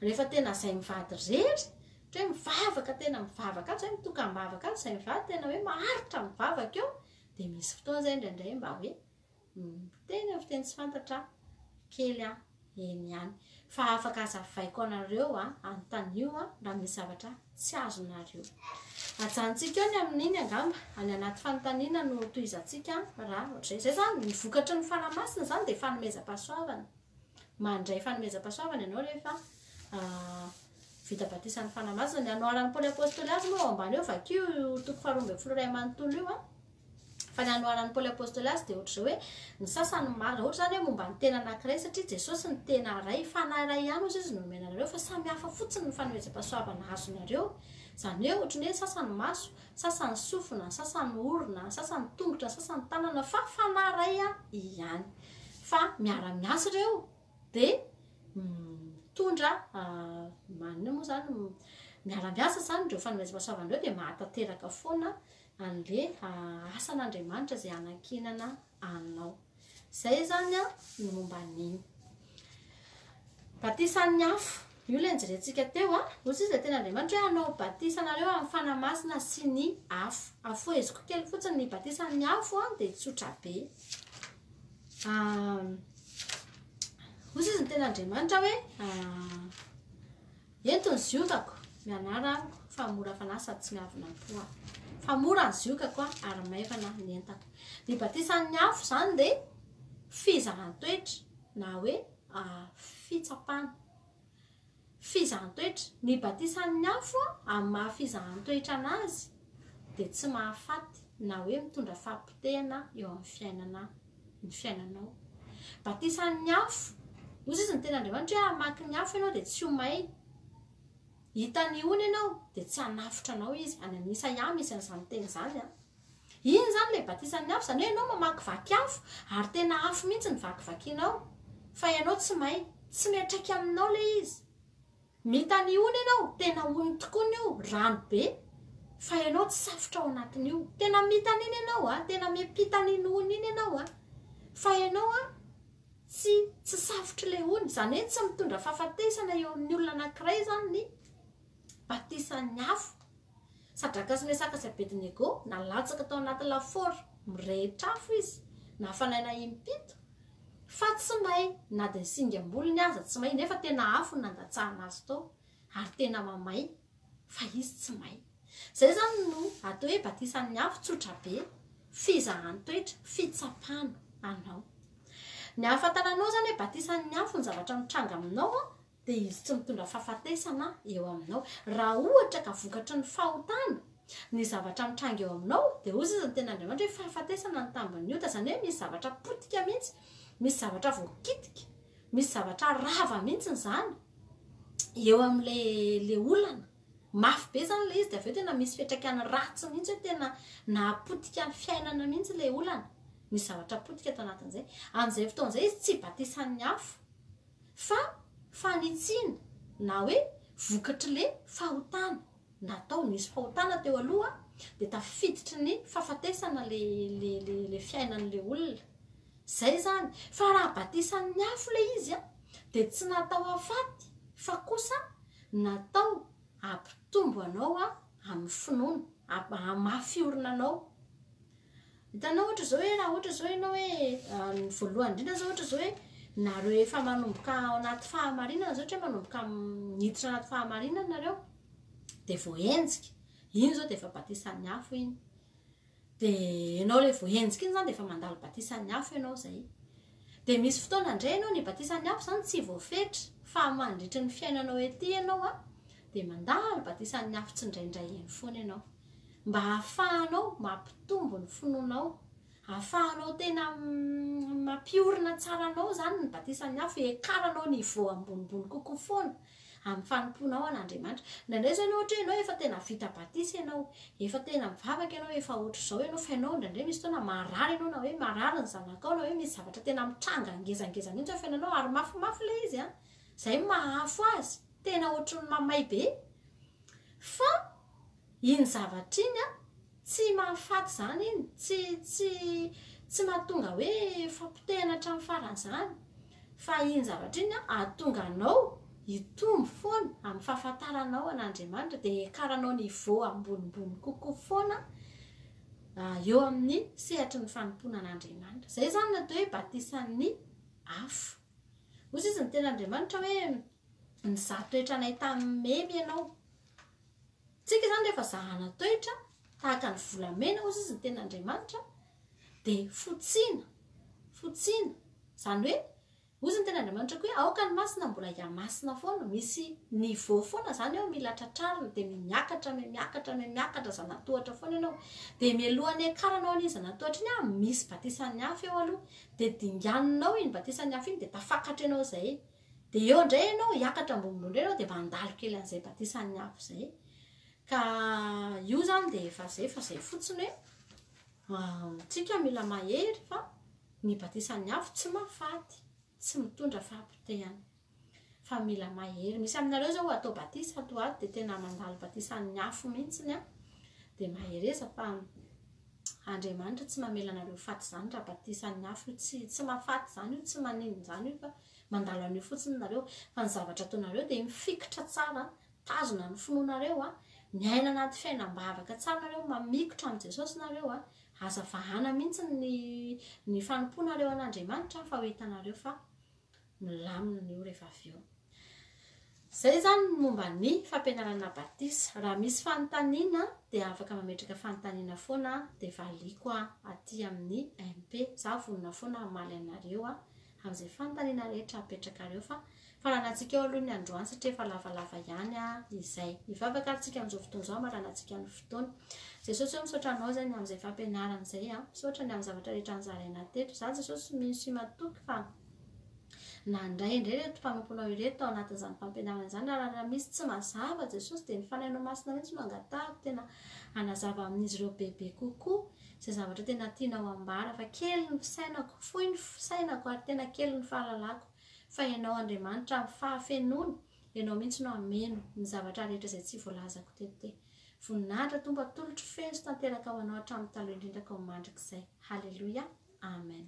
rehefa tena zay mivady rery ohatra hoe mivavaka tena mivavaka aby zay mitokam-bavaka aby zay mivady tena hoe maharitra mivavaka eo dia misy fotoana izay indraindray mba hoe Miteny amin'ny fiteny tsy fantatra kely aho eny ihany. Fa afaka azavaiko anareo an, anontanio an, raha misy zavatra tsy azonareo. Ajanontsika eo ny amin'iny angamba, any anaty fanontaniana no tohizantsika raha ohatr'izay. Izay izany, ny vokatry ny Fanahy Masina izany dia fanomezam-pahasoavana. Mandray fanomezam-pahasoavana ianao rehefa vita batisan'ny Fanahy Masina. Ny anoharan'i Paoly Apostoly azy moa ao ambany eo, vakio io toko faharoa 12 iray manontolo io an. Fa ny anoharan'i Paoly Apostoly azy dia ohatr'izao hoe, ny sasany marina, ohatra izany hoe momba ny tena anankiray, satria Jesosy ny tena iray, Fanahy iray ihany hozy izy no nomena anareo, fa samy hafa fotsiny ny fanomezam-pahasoavana azonareo. Izany hoe ohatry ny hoe ny sasany maso, sasany sofina, ny sasany orona, ny sasany tongotra, ny sasany tanana, fa Fanahy iray ihany. Fa miara-miasa ireo dia mitondra, maninona moa izany, miara-miasa izany ireo fanomezam-pahasoavana ireo dia mahatanteraka foana an'le asan'Andriamanitra izay anankinana anao. Izay izany ny momba an'iny. Batisan'ny afo. Io ilay nijerentsika teo a. Hoy izy ilay tenin'Andriamanitra hoe hanao batisa anareo amin'ny Fanahy Masina sy ny afo. Afoheziko kely fotsiny ny batisan'ny afo a, dia tsotra be. Hoy izy ny tenin'Andriamanitra hoe Ento ny ziogako, mianara amiko, fa mora fanahy sady tsy miavona am-po aho. Fa mora ny ziogako ary maivana ny entako. Ny batisan'ny afo izany dia fizahan-toetra na hoe fitsapana. Fizahan-toetra. Ny batisan'ny afo amin'ny maha fizahan-toetra anazy dia tsy mahafaty na hoe mitondra fahapotehana eo amin'ny fiainana ny fiainanao. Batisan'ny afo, hoy izy ny tenin'Andriamanitra hoe hamaky ny afo ianao dia tsy ho may. Hitan'ny ony ianao dia tsy hanafotra anao izy. Any amin'ny Isaia misy an'izany teny izany an. Iny izany ilay batisan'ny afo, izany hoe ianao mamakivaky afo ary tena afo mihitsy ny vakivakianao fa ianao tsy may, tsy miantraika aminao ilay izy. Mitany ony ianao, tena ony tokoa io, rano be, fa ianao tsy safotra ao anatin'io. Tena mitany iny ianao a, tena miampita an'iny ony iny ianao a, fa ianao a tsy tsy safotr'ilay ony. Izany hoe tsy mitondra fahafatesana eo amin'ny olona anankiray izany ny batisan'ny afo. Sadraka sy Mesaka sy Abednego nalatsaka tao anaty lafaoro mirehitra afo izy, nafanaina impito, fa tsy may na dia ny singam-bolony aza tsy may, nefa tena afo no nandatsahana azy tao, ary tena mamay, fa izy tsy may. Izay izany no atao hoe batisan'ny afo tsotra be, fizahan-toetra, fitsapana anao. Ny ahafantaranao izany hoe batisan'ny afo ny zavatra mitranga aminao dia izy tsy mitondra fahafatesana eo aminao. Raha ohatra ka vokatry ny fahotana ny zavatra mitranga eo aminao, dia hoy izy ny tenin'Andriamanitra hoe fahafatesana ny tambin'ny ota, izany hoe misy zavatra potika mihitsy, misy zavatra voakitika, misy zavatra rava mihitsy izany eo amin'ilay le olana. Mafy be izany ilay izy, dia avy eo tena misy fiantraikany ratsy mihitsy hoe tena nahapotika ny fiainana mihitsy ilay olana. Misy zavatra potika tao anatin'izay. Amin'izay fotoana izay izy tsy batisan'ny afo. Fa fanitsiana na hoe vokatr'le fahotana natao, nisy fahotana teo aloha dia tafiditry ny fahafatesana le le le le fiainan'le olona. Zay zany. Fa raha batisan'ny afo le izy an, dia tsy natao hahafaty fa kosa natao hampitombo anao amin'ny finoana, hahamafy orina anao. Hitanao ohatra izao hoe raha ohatra izao ianao hoe ny voalohany indrindra izao ohatra izao hoe nareo efa manomboka ao anaty fahamarinana izao ohatra hoe manomboka miditra anaty fahamarinana nareo dia voahenjika, iny izao dia efa batisan'ny afo iny. Dia ianao ilay voahenjika iny izany dia efa mandalo batisan'ny afo ianao izay. Dia misy fotoana indray ianao ny batisan'ny afo izany tsy voafetra fa mandritry ny fiainanao ety ianao an, dia mandalo batisan'ny afo tsindraindray eny foana ianao. Mba hahafahanao mampitombo ny finoanao, hahafahanao tena mampiorina tsara anao izany ny batisan'ny afo, hiakaranao niveau ambonimbony kokoa foana amin'ny fanompoanao an'Andriamanitra. Indraindray izao ianao ohatra hoe ianao efa tena vita batisa ianao, efa tena mivavaka ianao, efa ohatr'izao ianao, fa ianao indraindray misy fotoana marary ianao na hoe marary ny zanakao na hoe misy zavatra tena mitranga ngezangeza mihitsy ao fiainanao ary mafimafy ilay izy an, izay no maha-afo azy, tena ohatran'ny mamay be. Fa Iny zavatra iny an, tsy mahafaty izany iny, tsy tsy tsy mahatonga hoe fampotehana hatramin'ny farany izany, fa iny zavatra iny an, hahatonga anao hitombo foana amin'ny fahafantaranao an'Andriamanitra, dia hiakaranao niveau ambonimbony kokoa foana eo amin'ny sehatry ny fanompoana an'Andriamanitra. Izay izany no atao hoe batisan'ny afo. Hoy izy ny tenin'Andriamanitra hoe nizaha toetra anay tamin'ny memy ianao. Tsika izany rehefa zahana toetra tahaka ny volamena hozy izy ny tenin'Andriamanitra dia fotsiana, fotsiana, izany hoe hozy ny tenin'Andriamanitra koa hoe aoka ny masina mbola hihamasina foana, misy niveau foana izany eo mila tratrarina dia mihamiakatra, mihamiakatra, mihamiakatra zanatohatra foana ianao, dia mialohan'ny hiakaranao an'iny zanatohatra iny an, misy batisan'ny afo eo aloha, dia dinganinao iny batisan'ny afo iny dia tafakatra ianao izay. Dia eo indray ianao, hiakatra ambonimbony indray ianao dia mandalo kely an'izay batisan'ny afo izay. Ka io izany dia efa izay fa izay fotsiny hoe tsika mila mahery fa ny batisan'ny afo tsy mahafaty, tsy mitondra fahapotehana. Fa mila mahery. Misy aminareo izao atao batisa ato ho ato dia tena mandalo batisan'ny afo mihitsiny an. Dia mahereza fa Andriamanitra tsy mamela anareo ho faty izany raha batisan'ny afo io. Tsy tsy mahafaty izany io, tsy maninona izany io fa Mandalo an'io fotsiny nareo, fa ny zavatra ataonareo dia mifikitra tsara, mitazona ny finoanareo, miaina anaty fiainam-bavaka tsara nareo, mamikotra amin'i Jesosy nareo, aza vahana mihitsy ny ny fanompoanareo an'Andriamanitra fa ho hitanareo fa milamina io rehefa avy eo. Izay izany ny momba ny fampianarana batisa. Raha misy fanontaniana dia afaka mametraka fanontaniana foana dia valiako aty amin'ny MP. Za vonona foana hamaly anareo. amin'izay fanontaniana rehetra apetrakareo fa faranantsika eo aloha ny androany satria efa lavalava ihany izay. Hivavaka ary tsika amin'izao fotoana izao hamaranantsika ny fotoana. Jesosy ô misaotra anao izay ny amin'izay fampianarana izay a. Misaotra ny amin'ny zavatra rehetra nozaraina teto. Izaho Jesosy mino sy matoky fa nandray indray ireto mpanomponao ireto tao anatin'izany fampianarana izany ary raha misy tsy mazava Jesosy dia ny Fanahinao Masina mihitsy no angatahako tena hanazava amin'izy ireo bebe kokoa izay zavatra tena tianao ambara fa kely ny fisainako, fohy ny fisainako ary tena kely ny fahalalako fa Ianao Andriamanitra amin'ny fahafenoana, Ianao mihitsy no hameno ny zavatra rehetra izay tsy voalazako teto dia voninahitra Tompo atolotro feno sy tanteraka ho Anao hatramin'ny taloha indrindra ka ho mandrakizay. Haleloia. Amen.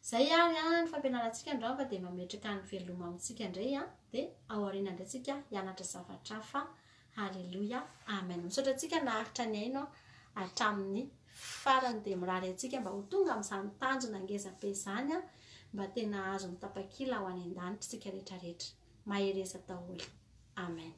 Zay ary an ny fampianarantsika androany fa dia mametraka ny veloma amintsika indray an dia ao aoriana indray tsika hianatra zavatra hafa. Haleloia. Amen. Misaotra antsika naharitra nihaino hatramin'ny farany dia mirary antsika mba ho tonga amin'izany tanjona ngeza be izany an mba tena hahazo ny tapakila ho any an-danitra isika rehetra rehetra. Mahereza daholo. Amen.